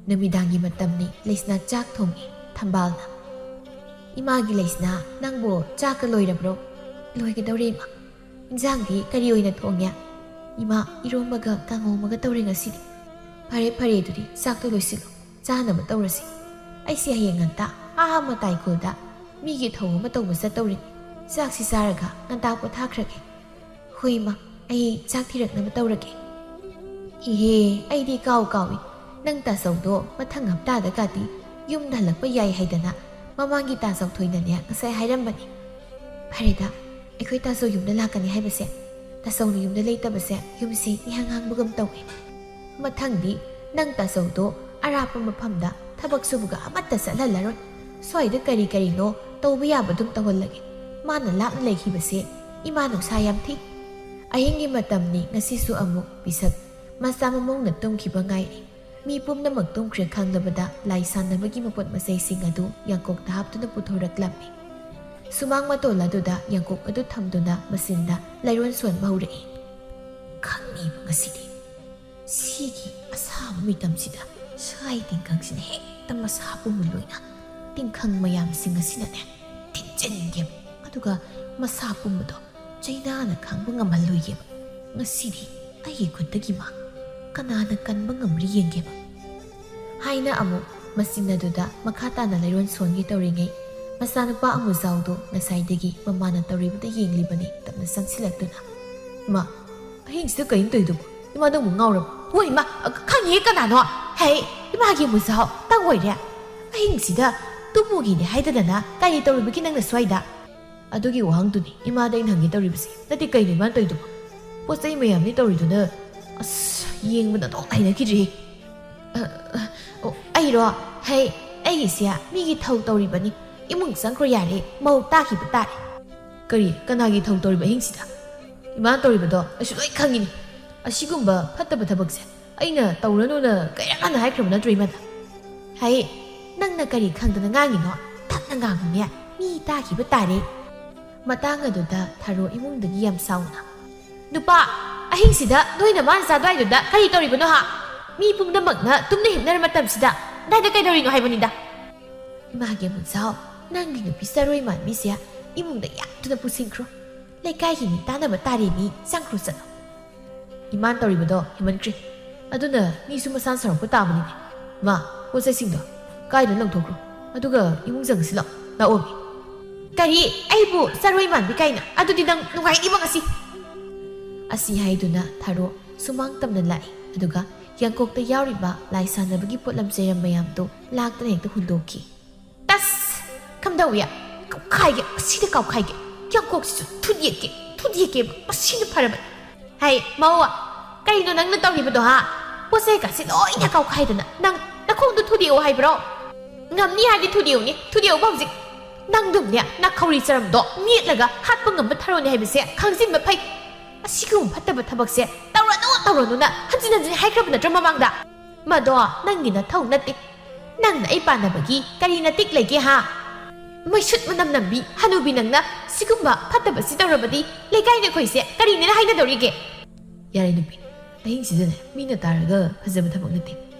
ꯅꯨꯃꯤꯗꯥꯡꯒꯤ ꯃꯇꯝꯅꯤ, ꯂꯩꯁꯅꯥ ꯆꯥꯛ ꯊꯣꯡꯉꯤ꯫ ꯊꯝꯕꯥꯜꯅ, "ꯏꯃꯥꯒꯤ ꯂꯩꯁꯅꯥ, ꯅꯪꯕꯨ ꯆꯥꯛꯀ ꯂꯣꯏꯔꯕ꯭ꯔꯣ?" "ꯂꯣꯏꯒꯗꯧꯔꯦ ꯏꯃꯥ꯫ ꯏꯟꯖꯥꯡꯗꯤ ꯀꯔꯤ ꯑꯣꯏꯅ ꯊꯣꯡꯉꯦ?" "ꯏꯃꯥ, ꯏꯔꯣꯝꯕꯒ ꯀꯥꯡꯉꯧ ꯑꯃꯒ ꯇꯧꯔꯦ ꯉꯁꯤꯗꯤ꯫" "ꯐꯔꯦ ꯐꯔꯦ, ꯑꯗꯨꯗꯤ ꯆꯥꯛꯇꯣ ꯂꯣꯏꯁꯤꯜꯂꯣ, ꯆꯥꯅꯕ ꯇꯧꯔꯁꯤ꯫ ꯑꯩꯁꯦ ꯍꯌꯦꯡ ꯉꯟꯇꯥ ꯑꯥ ꯃꯇꯥꯏ ꯈꯨꯜꯗ ꯃꯤꯒꯤ ꯊꯧ ꯑꯃ ꯇꯧꯕ ꯆꯠꯇꯧꯔꯤꯅꯤ꯫ ꯆꯥꯛꯁꯤ ꯆꯥꯔꯒ ꯉꯟꯇꯥ ꯄꯣꯊꯥꯈ꯭ꯔꯒꯦ꯫" "ꯍꯣꯏ ꯏꯃꯥ, ꯑꯩ ꯆꯥꯛ ꯊꯤꯔꯛꯅꯕ ꯇꯧꯔꯒꯦ꯫" "ꯏꯍꯦ, ꯑꯩꯗꯤ ꯀꯥꯎ ꯀꯥꯎꯏ꯫ ꯅꯪ ꯇꯥꯆꯧꯗꯣ ꯃꯊꯪ ꯍꯞꯇꯥꯗ ꯀꯥꯇꯤ ꯌꯨꯝꯗ ꯍꯜꯂꯛꯄ ꯌꯥꯏ ꯍꯥꯏꯗꯅ ꯃꯃꯥꯡꯒꯤ ꯇꯥꯆꯧ ꯊꯣꯏꯅꯅꯦ ꯉꯁꯥꯏ ꯍꯥꯏꯔꯝꯕꯅꯤ꯫ ꯐꯔꯦꯗ, ꯑꯩꯈꯣꯏ ꯇꯥꯆꯧ ꯌꯨꯝꯗ ꯂꯥꯛꯀꯅꯤ ꯍꯥꯏꯕꯁꯦ, ꯇꯥꯆꯧꯅ ꯌꯨꯝꯗ ꯂꯩꯇꯕꯁꯦ ꯌꯨꯝꯁꯤ ꯏꯍꯥꯡ ꯍꯥꯡꯕꯒꯨꯝ ꯇꯧꯏ꯫ ꯃꯊꯪꯗꯤ ꯅꯪ ꯇꯥꯆꯧꯗꯣ ꯑꯔꯥꯞꯄ ꯃꯐꯝꯗ ꯊꯕꯛ ꯁꯨꯕꯒ ꯑꯃꯠꯇ ꯆꯠꯍꯜꯂꯔꯣꯏ꯫ ꯁ꯭ꯋꯥꯏꯗ ꯀꯔꯤ ꯀꯔꯤꯅꯣ ꯇꯧꯕ ꯌꯥꯕ ꯑꯗꯨꯝ ꯇꯧꯍꯜꯂꯒꯦ꯫ ꯃꯥꯅ ꯂꯥꯞꯅ ꯂꯩꯈꯤꯕꯁꯦ ꯏꯃꯥ ꯅꯨꯡꯁꯥ ꯌꯥꯝ ꯊꯤ꯫" ꯑꯍꯤꯡꯒꯤ ꯃꯇꯝꯅꯤ ꯉꯁꯤꯁꯨ ꯑꯃꯨꯛ ꯄꯤꯁꯛ ꯃꯆꯥ ꯃꯃꯧꯅ ꯇꯨꯝꯈꯤꯕ ꯉꯥꯏꯔꯤ꯫ ꯃꯤ ꯄꯨꯝꯅꯃꯛ ꯇꯨꯝꯈ꯭ꯔꯦ ꯈꯪꯂꯕꯗ ꯂꯥꯏ ꯁꯥꯟꯅꯕꯒꯤ ꯃꯄꯣꯠ ꯃꯆꯩꯁꯤꯡ ꯑꯗꯨ ꯌꯥꯡꯀꯣꯛꯇ ꯍꯥꯞꯇꯨꯅ ꯄꯨꯊꯣꯔꯛꯂꯝꯃꯤ꯫ ꯁꯨꯃꯥꯡ ꯃꯇꯣꯜ ꯑꯗꯨꯗ ꯌꯥꯡꯀꯣꯛ ꯑꯗꯨ ꯊꯝꯗꯨꯅ ꯃꯆꯤꯟꯗ ꯂꯩꯔꯣꯟ ꯁꯣꯟꯕ ꯍꯧꯔꯛꯏ꯫ "ꯈꯪꯉꯤꯕ ꯉꯁꯤꯗꯤ꯫ ꯁꯤꯒꯤ ꯑꯁꯥꯕ ꯃꯤꯇꯝꯁꯤꯗ ꯁꯥꯏ ꯇꯤꯡꯈꯪꯁꯤꯅ ꯍꯦꯛꯇ ꯃꯁꯥ ꯄꯨꯝꯕ ꯂꯣꯏꯅ ꯇꯤꯡꯈꯪ ꯃꯌꯥꯝꯁꯤꯡ ꯑꯁꯤꯅꯅꯦ ꯊꯤꯟꯖꯤꯟꯒꯦꯕ꯫ ꯑꯗꯨꯒ ꯃꯁꯥ ꯄꯨꯝꯕꯗꯣ ꯆꯩꯅꯥꯅ ꯈꯥꯡꯕ ꯉꯝꯍꯜꯂꯣꯏꯒꯦꯕ꯫ ꯉꯁꯤꯗꯤ ꯑꯩꯒꯤ ꯈꯨꯠꯇꯒꯤ ꯃꯥ ꯀꯅꯥꯅ ꯀꯟꯕ ꯉꯝꯕ꯭ꯔꯥ ꯌꯦꯡꯒꯦꯕ ꯍꯥꯏꯅ ꯑꯃꯨꯛ ꯃꯆꯤꯟ ꯑꯗꯨꯗ ꯃꯈꯥ ꯇꯥꯅ ꯂꯩꯔꯣꯟ ꯁꯣꯟꯒꯦ ꯇꯧꯔꯤꯉꯩ, ꯃꯆꯥꯅꯨꯄꯥ ꯑꯃꯨꯖꯥꯎꯗꯣ ꯉꯁꯥꯏꯗꯒꯤ ꯃꯃꯥꯅ ꯇꯧꯔꯤꯕꯗ ꯌꯦꯡꯂꯤꯕꯅꯤ ꯇꯞꯅ ꯆꯪꯁꯤꯜꯂꯛꯇꯨꯅ꯫ "ꯏꯃꯥ, ꯑꯍꯤꯡꯁꯤꯗ ꯀꯩꯅꯣ ꯇꯧꯔꯤꯗꯨꯕꯣ? ꯏꯃꯥ ꯅꯪꯕꯨ ꯉꯥꯎꯔꯕ?" "ꯍꯣꯏ ꯏꯃꯥ, ꯑ, ꯈꯪꯉꯤꯍꯦ ꯀꯅꯥꯅꯣ? ꯍꯩ, ꯏꯃꯥꯒꯤ ꯑꯃꯨꯖꯥꯎ ꯇꯪ ꯑꯣꯏꯔꯦ꯫ ꯑꯍꯤꯡꯁꯤꯗ ꯇꯨꯝꯃꯨꯒꯤꯅꯦ ꯍꯥꯏꯗꯗꯅ ꯀꯔꯤ ꯇꯧꯔꯤꯕꯒꯤ ꯅꯪꯅ ꯁ꯭ꯋꯥꯏꯗ?" ꯑꯗꯨꯒꯤ ꯋꯥꯍꯪꯗꯨꯅꯤ ꯏꯃꯥꯗ ꯑꯩꯅ ꯍꯪꯒꯦ ꯇꯧꯔꯤꯕꯁꯦ꯫ ꯅꯠꯇꯦ, ꯀꯩꯅꯣ ꯏꯃꯥꯅ ꯇꯧꯔꯤꯗꯨꯕꯣ? ꯄꯣꯠ ꯆꯩ ꯃꯌꯥꯝꯅꯤ ꯇꯧꯔꯤꯗꯨꯅ, ꯑꯁ, ꯌꯦꯡꯕꯗ ꯑꯗꯨꯝ ꯍꯩꯅꯈꯤꯗ꯭ꯔꯦꯍꯦ꯫ ꯑ, ꯑ, ꯑꯣ, ꯑꯩꯔꯣ? ꯍꯩ, ꯑꯩꯒꯤꯁꯦ ꯃꯤꯒꯤ ꯊꯧ ꯇꯧꯔꯤꯕꯅꯤ꯫ ꯏꯃꯨꯡ ꯆꯪꯈ꯭ꯔꯣ ꯌꯥꯔꯦ, ꯃꯧ ꯇꯥꯈꯤꯕ ꯇꯥꯔꯦ꯫ ꯀꯔꯤ? ꯀꯅꯥꯒꯤ ꯊꯧ ꯇꯧꯔꯤꯕ ꯑꯍꯤꯡꯁꯤꯗ? ꯏꯃꯥꯅ ꯇꯧꯔꯤꯕꯗꯣ ꯑꯩꯁꯨ ꯂꯣꯏ ꯈꯪꯉꯤꯅꯤ꯫ ꯑꯁꯤꯒꯨꯝꯕ ꯐꯠꯇꯕ ꯊꯕꯛꯁꯦ ꯑꯩꯅ ꯇꯧꯔꯅꯨꯅ ꯀꯌꯥ ꯍꯥꯟꯅ ꯍꯥꯏꯈ꯭ꯔꯕ ꯅꯠꯇ꯭ꯔꯣ ꯏꯃꯥꯗ? ꯍꯩ, ꯅꯪꯅ ꯀꯔꯤ ꯈꯪꯗꯅ ꯉꯥꯡꯉꯤꯅꯣ? ꯇꯞꯅ ꯉꯥꯡꯉꯨꯅꯦ, ꯃꯤ ꯇꯥꯈꯤꯕ ꯇꯥꯔꯦ꯫ ꯃꯇꯥꯡ ꯑꯗꯨꯗ ꯊꯔꯣ ꯏꯃꯨꯡꯗꯒꯤ ꯌꯥꯝ ꯁꯥꯎꯅ, "ꯅꯨꯄꯥ, ꯑꯍꯤꯡꯁꯤꯗ ꯅꯣꯏꯅ ꯃꯥꯅ ꯆꯥꯗ꯭ꯋꯥꯏꯗꯨꯗ ꯀꯔꯤ ꯇꯧꯔꯤꯕꯅꯣ ꯍꯥ? ꯃꯤ ꯄꯨꯝꯅꯃꯛꯅ ꯇꯨꯝꯅ ꯍꯤꯞꯅꯔ ꯃꯇꯝꯁꯤꯗ ꯑꯗꯥꯏꯗ ꯀꯩꯗꯧꯔꯤꯅꯣ ꯍꯥꯏꯕꯅꯤꯗ?" ꯏꯃꯥꯒꯤ ꯑꯃꯨꯛꯖꯥꯎ, ꯅꯪꯒꯤ ꯅꯨꯄꯤ ꯆꯔꯣꯏ ꯃꯥꯟꯕꯤꯁꯦ ꯏꯃꯨꯡꯗ ꯌꯥꯝꯗꯨꯅ ꯄꯨꯁꯤꯟꯈ꯭ꯔꯣ꯫ ꯂꯩꯀꯥꯏꯒꯤ ꯃꯤ ꯇꯥꯅꯕ ꯇꯥꯔꯦ, ꯃꯤ ꯆꯪꯈ꯭ꯔꯣ ꯆꯠꯂꯣ꯫ ꯏꯃꯥꯅ ꯇꯧꯔꯤꯕꯗꯣ ꯍꯦꯟꯃꯟꯈ꯭ꯔꯦ꯫ ꯑꯗꯨꯅ ꯃꯤꯁꯨ ꯃꯁꯥꯅ ꯁꯥꯎꯔꯛꯄ ꯇꯥꯕꯅꯤꯅꯦ꯫ ꯃꯥ, ꯄꯣꯠ ꯆꯩꯁꯤꯡꯗꯣ ꯀꯥꯏꯗꯅ ꯂꯪꯊꯣꯛꯈ꯭ꯔꯣ꯫ ꯑꯗꯨꯒ ꯏꯃꯨꯡ ꯆꯪꯁꯤꯜꯂꯣ꯫ ꯂꯥꯛꯑꯣ ꯃꯤ꯫ "ꯀꯔꯤ? ꯑꯩꯕꯨ ꯆꯔꯣꯏ ꯃꯥꯟꯕꯤ ꯀꯥꯏꯅ? ꯑꯗꯨꯗꯤ ꯅꯪ ꯅꯨꯡꯉꯥꯏꯅꯤꯕ ꯉꯁꯤ!" ꯑꯁꯤ ꯍꯥꯏꯗꯨꯅ ꯊꯔꯣ ꯁꯨꯃꯥꯡ ꯇꯝꯅ ꯂꯥꯛꯏ꯫ ꯑꯗꯨꯒ ꯌꯥꯡꯀꯣꯛꯇ ꯌꯥꯎꯔꯤꯕ ꯂꯥꯏ ꯁꯥꯟꯅꯕꯒꯤ ꯄꯣꯠꯂꯝ ꯆꯩꯔꯝ ꯃꯌꯥꯝꯗꯨ ꯂꯥꯛꯇꯅ ꯍꯦꯛꯇ ꯍꯨꯟꯗꯣꯛꯈꯤ꯫ "ꯇꯁ! ꯀꯝꯗꯧꯏ? ꯀꯥꯎꯈꯥꯏꯒꯦ, ꯑꯁꯤꯗ ꯀꯥꯎꯈꯥꯏꯒꯦ꯫ ꯌꯥꯡꯀꯣꯛꯁꯤꯁꯨ ꯊꯨꯗꯦꯛꯀꯦ, ꯊꯨꯗꯦꯛꯀꯦꯕ꯫ ꯑꯁꯤꯅ ꯐꯔꯕꯅꯤ꯫ ꯍꯩ, ꯃꯧ, ꯀꯩꯅꯣ ꯅꯪꯅ ꯇꯧꯔꯤꯕꯗꯣ, ꯍꯥ? ꯄꯣꯠ ꯆꯩ ꯀꯥꯁꯦ ꯂꯣꯏꯅ ꯀꯥꯎꯈꯥꯏꯗꯅ ꯅꯪ ꯅꯈꯣꯡꯗꯣ ꯊꯨꯗꯦꯛꯑꯣ ꯍꯥꯏꯕ꯭ꯔꯣ? ꯉꯝꯅꯤ ꯍꯥꯏꯔꯗꯤ ꯊꯨꯗꯦꯛꯎꯅꯦ, ꯊꯨꯗꯦꯛꯎꯕ ꯍꯧꯖꯤꯛ꯫ ꯅꯪꯗꯨꯝꯅꯦ, ꯅꯈꯧꯔꯤ ꯆꯔꯝꯗꯣ ꯅꯦꯠꯂꯒ ꯍꯥꯠꯄ ꯉꯝꯕ ꯊꯔꯣꯅꯤ ꯍꯥꯏꯕꯁꯦ ꯈꯪꯖꯤꯟꯕ ꯐꯩ꯫ ꯑꯁꯤꯒꯨꯝꯕ ꯐꯠꯇꯕ ꯊꯕꯛꯁꯦ ꯇꯧꯔꯅꯨ, ꯇꯧꯔꯅꯨꯅ ꯍꯟꯖꯤꯟ ꯍꯟꯖꯤꯟ ꯍꯥꯏꯈ꯭ꯔꯕ ꯅꯠꯇ꯭ꯔꯣ ꯃꯃꯥꯡꯗ? ꯃꯗꯣ ꯅꯪꯒꯤ ꯅꯊꯧ ꯅꯠꯇꯦ꯫ ꯅꯪꯅ ꯑꯩ ꯄꯥꯟꯅꯕꯒꯤ ꯀꯔꯤ ꯅꯇꯤꯛ ꯂꯩꯒꯦ ꯍꯥ? ꯃꯩꯁꯨꯠ ꯃꯅꯝ ꯅꯝꯕꯤ ꯍꯅꯨꯕꯤ ꯅꯪꯅ ꯁꯤꯒꯨꯝꯕ ꯐꯠꯇꯕꯁꯤ ꯇꯧꯔꯕꯗꯤ ꯂꯩꯀꯥꯏꯅ ꯑꯩꯈꯣꯏꯁꯦ ꯀꯔꯤꯅꯦꯅ ꯍꯥꯏꯅꯗꯧꯔꯤꯒꯦ?" "ꯌꯥꯔꯦ ꯅꯨꯄꯤ, ꯑꯍꯤꯡꯁꯤꯗꯅꯦ ꯃꯤꯅ ꯇꯥꯔꯒ ꯐꯖꯕ ꯊꯕꯛ ꯅꯠꯇꯦ꯫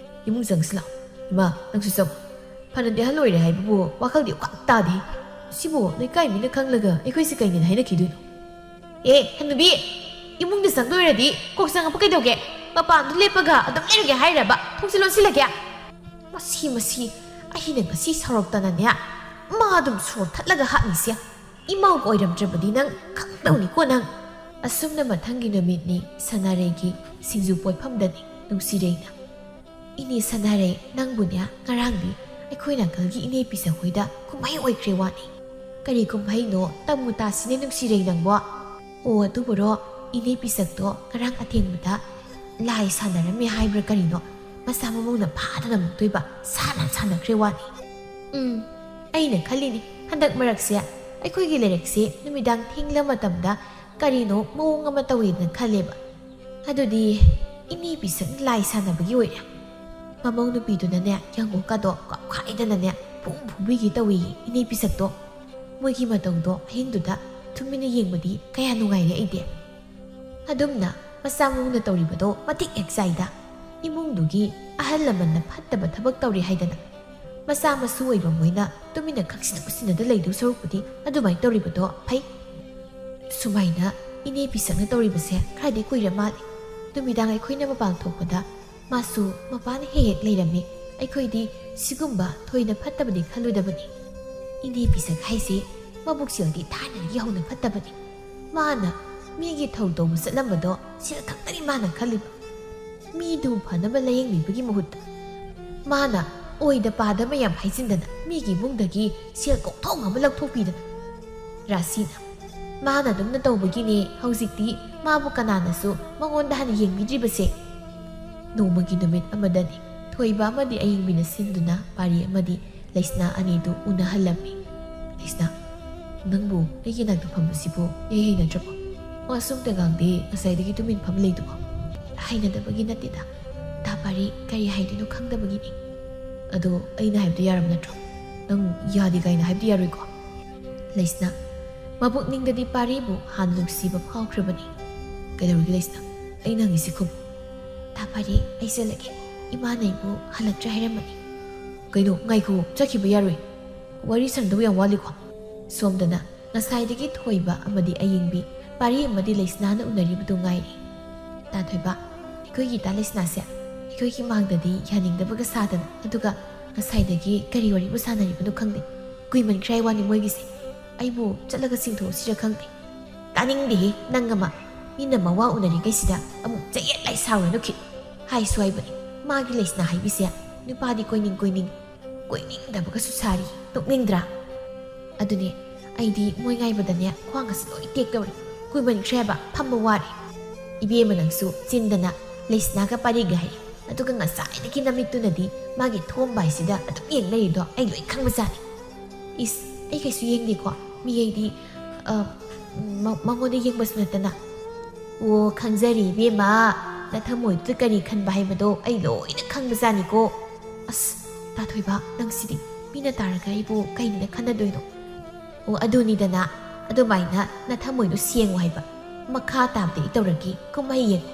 ꯏꯃꯨꯡ ꯆꯪꯁꯤ ꯂꯥꯛꯑꯣ꯫ ꯏꯃꯥ, ꯅꯪꯁꯨ ꯆꯪꯉꯣ꯫ ꯐꯅꯗꯤ ꯑꯍꯜ ꯑꯣꯏꯔꯦ ꯍꯥꯏꯕꯕꯨ ꯋꯥꯈꯜꯗꯤ ꯑꯃꯨꯛꯈꯛ ꯇꯥꯗꯦ꯫ ꯁꯤꯕꯨ ꯂꯩꯀꯥꯏ ꯃꯤꯅ ꯈꯪꯂꯒ ꯑꯩꯈꯣꯏꯁꯦ ꯀꯩꯅꯦꯅ ꯍꯥꯏꯅꯈꯤꯗꯣꯏꯅꯣ?" "ꯑꯦ, ꯍꯅꯨꯕꯤ, ꯏꯃꯨꯡꯗ ꯆꯪꯗꯣꯏꯔꯗꯤ ꯀꯣꯛ ꯆꯪꯉꯛꯄ ꯀꯩꯗꯧꯒꯦ? ꯃꯄꯥꯟꯗ ꯂꯦꯞꯄꯒ ꯑꯗꯨꯝ ꯂꯩꯔꯒꯦ ꯍꯥꯏꯔꯕ? ꯊꯣꯡꯁꯦ ꯂꯣꯟꯁꯤꯜꯂꯒꯦ? ꯃꯁꯤ, ꯃꯁꯤ, ꯑꯩꯅ ꯉꯁꯤ ꯁꯥꯎꯔꯛꯇꯅꯅꯦ, ꯃꯥ ꯑꯗꯨꯝ ꯁꯣꯔ ꯊꯠꯂꯒ ꯍꯥꯠꯅꯤꯁꯦ꯫ ꯏꯃꯧꯒ ꯑꯣꯏꯔꯝꯗ꯭ꯔꯕꯗꯤ ꯅꯪ ꯈꯪꯗꯧꯅꯤꯀꯣ ꯅꯪ꯫ ꯑꯁꯨꯝꯅ ꯃꯊꯪꯒꯤ ꯅꯨꯃꯤꯠꯅꯤ ꯁꯅꯥꯔꯩꯒꯤ ꯁꯤꯡꯖꯨ ꯄꯣꯠꯐꯝꯗꯅꯤ ꯅꯨꯡꯁꯤꯔꯩꯅ꯫ "ꯏꯅꯦ ꯁꯅꯥꯔꯩ, ꯅꯪꯕꯨꯅꯦ, ꯉꯔꯥꯡꯗꯤ ꯑꯩꯈꯣꯏ ꯅꯥꯀꯜꯒꯤ ꯏꯅꯦ ꯄꯤꯁꯛ ꯍꯣꯏꯗ ꯀꯨꯝꯍꯩ ꯑꯣꯏꯈ꯭ꯔꯦ ꯋꯥꯅꯤ꯫ ꯀꯔꯤ ꯀꯨꯝꯍꯩꯅꯣ? ꯇꯝꯃꯨ ꯇꯥꯁꯤꯅꯦ ꯅꯨꯡꯁꯤꯔꯩ ꯅꯪꯕꯣ?" "ꯑꯣ, ꯑꯗꯨꯕꯨꯔꯣ, ꯏꯅꯦ ꯄꯤꯁꯛꯇꯣ ꯉꯔꯥꯡ ꯑꯊꯦꯡꯕꯗ ꯂꯥꯏ ꯁꯥꯟꯅꯔꯝꯃꯦ ꯍꯥꯏꯕ꯭ꯔꯥ ꯀꯔꯤꯅꯣ, ꯃꯆꯥ ꯃꯃꯧꯅ ꯐꯥꯗꯅ ꯑꯃꯨꯛꯇꯣꯏꯕ ꯁꯥꯟꯅ ꯁꯥꯟꯅꯈ꯭ꯔꯦ ꯋꯥꯅꯤ꯫ ꯎꯝ, ꯑꯩꯅ ꯈꯜꯂꯤꯅꯤ, ꯍꯟꯗꯛ ꯃꯔꯛꯁꯦ ꯑꯩꯈꯣꯏꯒꯤ ꯂꯩꯔꯛꯁꯦ ꯅꯨꯃꯤꯗꯥꯡ ꯊꯦꯡꯂ ꯃꯇꯝꯗ ꯀꯔꯤꯅꯣ ꯃꯑꯣꯡ ꯑꯃ ꯇꯧꯋꯦꯗꯅ ꯈꯜꯂꯦꯕ꯫ ꯑꯗꯨꯗꯤ ꯏꯅꯦ ꯄꯤꯁꯛꯅ ꯂꯥꯏ ꯁꯥꯟꯅꯕꯒꯤ ꯑꯣꯏꯔꯦ꯫ ꯃꯃꯧ ꯅꯨꯄꯤꯗꯨꯅꯅꯦ, ꯌꯥꯡꯀꯣꯛꯀꯗꯣ ꯀꯥꯎꯈꯥꯏꯗꯅꯅꯦ ꯐꯨꯝ ꯐꯨꯝꯕꯤꯒꯦ ꯇꯧꯏꯌꯦ ꯏꯅꯦ ꯄꯤꯁꯛꯇꯣ꯫ ꯃꯣꯏꯒꯤ ꯃꯇꯧꯗꯣ ꯑꯍꯤꯡꯗꯨꯗ ꯇꯨꯃꯤꯟꯅ ꯌꯦꯡꯕꯗꯤ ꯀꯌꯥ ꯅꯨꯡꯉꯥꯏꯔꯦ ꯑꯩꯗꯤ꯫" ꯑꯗꯨꯝꯅ ꯃꯆꯥ ꯃꯎꯅ ꯇꯧꯔꯤꯕꯗꯣ ꯃꯇꯤꯛ ꯍꯦꯛ ꯆꯥꯏꯗ꯫ ꯏꯃꯨꯡꯗꯨꯒꯤ ꯑꯍꯜ ꯂꯃꯟꯅ ꯐꯠꯇꯕ ꯊꯕꯛ ꯇꯧꯔꯦ ꯍꯥꯏꯗꯅ ꯃꯆꯥ ꯃꯁꯨ ꯑꯣꯏꯕ ꯃꯣꯏꯅ ꯇꯨꯃꯤꯟꯅ ꯈꯪꯁꯤꯟ ꯎꯁꯤꯟꯅꯗ ꯂꯩꯗꯧ ꯁꯔꯨꯛꯄꯨꯗꯤ ꯑꯗꯨꯃꯥꯏꯅ ꯇꯧꯔꯤꯕꯗꯣ ꯐꯩ꯫ ꯁꯨꯃꯥꯏꯅ ꯏꯅꯦ ꯄꯤꯁꯛꯅ ꯇꯧꯔꯤꯕꯁꯦ ꯈꯔꯗꯤ ꯀꯨꯏꯔ ꯃꯥꯜꯂꯦ꯫ ꯅꯨꯃꯤꯗꯥꯡ ꯑꯩꯈꯣꯏꯅ ꯃꯄꯥꯟ ꯊꯣꯛꯄꯗ ꯃꯥꯁꯨ ꯃꯄꯥꯟ ꯍꯦꯛ ꯍꯦꯛ ꯂꯩꯔꯝꯃꯤ꯫ ꯑꯩꯈꯣꯏꯗꯤ ꯁꯤꯒꯨꯝꯕ ꯊꯣꯏꯅ ꯐꯠꯇꯕꯗꯤ ꯈꯜꯂꯨꯗꯕꯅꯤ꯫ ꯏꯅꯦ ꯄꯤꯁꯛ ꯍꯥꯏꯁꯦ ꯃꯕꯨꯛꯆꯦꯜꯗꯤ ꯊꯥꯏꯅꯗꯒꯤ ꯍꯧꯅ ꯐꯠꯇꯕꯅꯤ꯫ ꯃꯥꯅ ꯃꯤꯒꯤ ꯊꯧ ꯇꯧꯕ ꯆꯠꯂꯝꯕꯗꯣ ꯁꯦꯜ ꯈꯛꯇꯅꯤ ꯃꯥꯅ ꯈꯜꯂꯤꯕ꯫ ꯃꯤꯗꯨ ꯐꯅꯕ ꯂꯥꯌꯦꯡꯕꯤꯕꯒꯤ ꯃꯍꯨꯠꯇ ꯃꯥꯅ ꯑꯣꯏꯗ ꯄꯥꯗꯕ ꯌꯥꯝ ꯍꯥꯏꯖꯤꯟꯗꯅ ꯃꯤꯒꯤ ꯏꯃꯨꯡꯗꯒꯤ ꯁꯦꯜ ꯀꯣꯛꯊꯣꯡ ꯑꯃ ꯂꯧꯊꯣꯛꯄꯤꯗꯅ꯫ ꯔꯥꯁꯤꯅ, "ꯃꯥꯅ ꯑꯗꯨꯝꯅ ꯇꯧꯕꯒꯤꯅꯦ ꯍꯧꯖꯤꯛꯇꯤ ꯃꯥꯕꯨ ꯀꯅꯥꯅꯁꯨ ꯃꯉꯣꯟꯗ ꯍꯥꯟꯅ ꯌꯦꯡꯕꯤꯗ꯭ꯔꯤꯕꯁꯦ꯫" ꯅꯣꯡꯃꯒꯤ ꯅꯨꯃꯤꯠ ꯑꯃꯗꯅꯤ ꯊꯣꯏꯕ ꯑꯃꯗꯤ ꯑꯌꯤꯡꯕꯤꯅ ꯁꯤꯟꯗꯨꯅ ꯄꯥꯔꯤ ꯑꯃꯗꯤ ꯂꯩꯁꯅꯥ ꯑꯅꯤꯗꯨ ꯎꯅꯍꯜꯂꯝꯃꯤ꯫ "ꯂꯩꯁꯅꯥ, ꯅꯪꯕꯨ ꯑꯩꯒꯤ ꯅꯥꯛꯇ ꯐꯝꯕꯁꯤꯕꯨ ꯏꯍꯩ ꯍꯩꯅꯗ꯭ꯔꯕꯣ? ꯋꯥꯁꯨ ꯑꯝꯇ ꯉꯥꯡꯗꯦ, ꯉꯁꯥꯏꯗꯒꯤ ꯇꯨꯃꯤꯟ ꯐꯝ ꯂꯩꯗꯨꯕꯣ?" "ꯍꯩꯅꯗꯕꯒꯤ ꯅꯠꯇꯦꯗ, ꯇꯥ ꯄꯥꯔꯤ ꯀꯔꯤ ꯍꯥꯏꯗꯣꯏꯅꯣ ꯈꯪꯗꯕꯒꯤꯅꯤ꯫" "ꯑꯗꯣ ꯑꯩꯅ ꯍꯥꯏꯕꯗꯤ ꯌꯥꯔꯕ ꯅꯠꯇ꯭ꯔꯣ? ꯅꯪ ꯌꯥꯗꯦ ꯀꯥꯏꯅ ꯍꯥꯏꯕꯗꯤ ꯌꯥꯔꯣꯏꯀꯣ?" ꯂꯩꯁꯅꯥ, ꯃꯄꯨꯛꯅꯤꯡꯗꯗꯤ ꯄꯥꯔꯤꯕꯨ ꯍꯥꯟꯅ ꯅꯨꯡꯁꯤꯕ ꯐꯥꯎꯈ꯭ꯔꯕꯅꯤ꯫ "ꯀꯩꯗꯧꯔꯒꯦ ꯂꯩꯁꯅꯥ? ꯑꯩꯅ ꯍꯪꯉꯤꯁꯤ ꯈꯨꯝꯃꯨ꯫" "ꯇꯥ ꯄꯥꯔꯤ, ꯑꯩ ꯆꯠꯂꯒꯦ꯫ ꯏꯃꯥꯅ ꯑꯩꯕꯨ ꯍꯜꯂꯛꯇ꯭ꯔꯦ ꯍꯥꯏꯔꯝꯕꯅꯤ꯫" "ꯀꯩꯅꯣ, ꯉꯥꯏꯈꯣ, ꯆꯠꯈꯤꯕ ꯌꯥꯔꯣꯏ꯫ ꯋꯥꯔꯤ ꯁꯥꯟꯅꯗꯧ ꯌꯥꯝ ꯋꯥꯠꯂꯤꯀꯣ꯫" ꯁꯣꯝꯗꯅ ꯉꯁꯥꯏꯗꯒꯤ ꯊꯣꯏꯕ ꯑꯃꯗꯤ ꯑꯌꯤꯡꯕꯤ ꯄꯥꯔꯤ ꯑꯃꯗꯤ ꯂꯩꯁꯅꯥꯅ ꯎꯅꯔꯤꯕꯗꯨ ꯉꯥꯏꯔꯤ꯫ ꯇꯥꯊꯣꯏꯕ, ꯑꯩꯈꯣꯏꯒꯤ ꯏꯇꯥ ꯂꯩꯁꯅꯥꯁꯦ ꯑꯩꯈꯣꯏꯒꯤ ꯃꯥꯡꯗꯗꯤ ꯌꯥꯅꯤꯡꯗꯕꯒ ꯁꯥꯗꯅ, ꯑꯗꯨꯒ ꯉꯁꯥꯏꯗꯒꯤ ꯀꯔꯤ ꯋꯥꯔꯤꯕꯨ ꯁꯥꯟꯅꯔꯤꯕꯅꯣ ꯈꯪꯗꯦ꯫ ꯀꯨꯏꯃꯟꯈ꯭ꯔꯦ ꯍꯥꯏ ꯋꯥꯅꯤ ꯃꯣꯏꯒꯤꯁꯦ꯫ ꯑꯩꯕꯨ ꯆꯠꯂꯒ ꯆꯤꯡꯊꯣꯛꯁꯤꯔ ꯈꯪꯗꯦ꯫ ꯇꯥꯅꯤꯡꯗꯦꯍꯦ ꯅꯪ ꯑꯃ꯫ ꯃꯤꯅ ꯃꯋꯥ ꯎꯅꯔꯤꯉꯩꯁꯤꯗ ꯑꯃꯨꯛ ꯆꯌꯦꯠ ꯂꯥꯏ ꯁꯥꯎꯔꯅꯨ ꯈꯤꯠ꯫ ꯍꯥꯏꯁꯨ ꯍꯥꯏꯕꯅꯤ, ꯃꯥꯒꯤ ꯂꯩꯁꯅꯥ ꯍꯥꯏꯕꯤꯁꯦ ꯅꯨꯄꯥꯗꯤ ꯀꯣꯏꯅꯤꯡ ꯀꯣꯏꯅꯤꯡ, ꯀꯣꯏꯅꯤꯡꯗꯕꯒꯁꯨ ꯁꯥꯔꯤ꯫ ꯅꯣꯛꯅꯤꯡꯗ꯭ꯔꯥ? ꯑꯗꯨꯅꯦ, ꯑꯩꯗꯤ ꯃꯣꯏ ꯉꯥꯏꯕꯗꯅꯦ ꯈ꯭ꯋꯥꯡꯒꯁꯦ ꯂꯣꯏ ꯇꯦꯛꯇꯧꯔꯦ꯫ ꯀꯨꯏꯃꯟꯈ꯭ꯔꯦ ꯍꯥꯏꯕ, ꯐꯝꯕ ꯋꯥꯔꯦ꯫ ꯏꯕꯦꯝꯃ ꯅꯪꯁꯨ ꯆꯤꯟꯗꯅ ꯂꯩꯁꯅꯥꯒ ꯄꯥꯔꯤꯒ ꯍꯥꯏ꯫ ꯑꯗꯨꯒ ꯉꯁꯥꯏꯗꯒꯤ ꯅꯃꯤꯠꯇꯨꯅꯗꯤ ꯃꯥꯒꯤ ꯊꯣꯝꯕ ꯍꯥꯏꯁꯤꯗ ꯑꯗꯨꯝ ꯌꯦꯡ ꯂꯩꯔꯤꯗꯣ ꯑꯩ ꯂꯣꯏ ꯈꯪꯕꯖꯥꯠꯅꯤ꯫ ꯏꯁ, ꯑꯩ ꯀꯩꯁꯨ ꯌꯦꯡꯗꯦꯀꯣ꯫ ꯃꯤ ꯑꯩꯗꯤ, ꯑ, ꯃ-, ꯃꯉꯣꯟꯗ ꯌꯦꯡꯕꯁꯨ ꯅꯠꯇꯅ꯫ ꯑꯣ, ꯈꯪꯖꯔꯦ ꯏꯕꯦꯝꯃ꯫ ꯅꯊꯃꯣꯏꯗꯨꯗ ꯀꯔꯤ ꯈꯟꯕ ꯍꯥꯏꯕꯗꯣ ꯑꯩ ꯂꯣꯏꯅ ꯈꯪꯕꯖꯥꯠꯅꯤꯀꯣ꯫ ꯑꯁ, ꯇꯥꯊꯣꯏꯕ, ꯅꯪꯁꯤꯗꯤ ꯃꯤꯅ ꯇꯥꯔꯒ ꯑꯩꯕꯨ ꯀꯩꯅꯤꯅ ꯈꯟꯅꯗꯣꯏꯅꯣ? ꯑꯣ, ꯑꯗꯨꯅꯤꯗꯅ, ꯑꯗꯨꯃꯥꯏꯅ ꯅꯊꯃꯣꯏꯗꯣ ꯁꯦꯡꯉꯨ ꯍꯥꯏꯕ꯫ ꯃꯈꯥ ꯇꯥꯕꯗꯤ ꯑꯩ ꯇꯧꯔꯒꯦ, ꯀꯨꯝꯍꯩ ꯌꯦꯡꯉꯨ꯫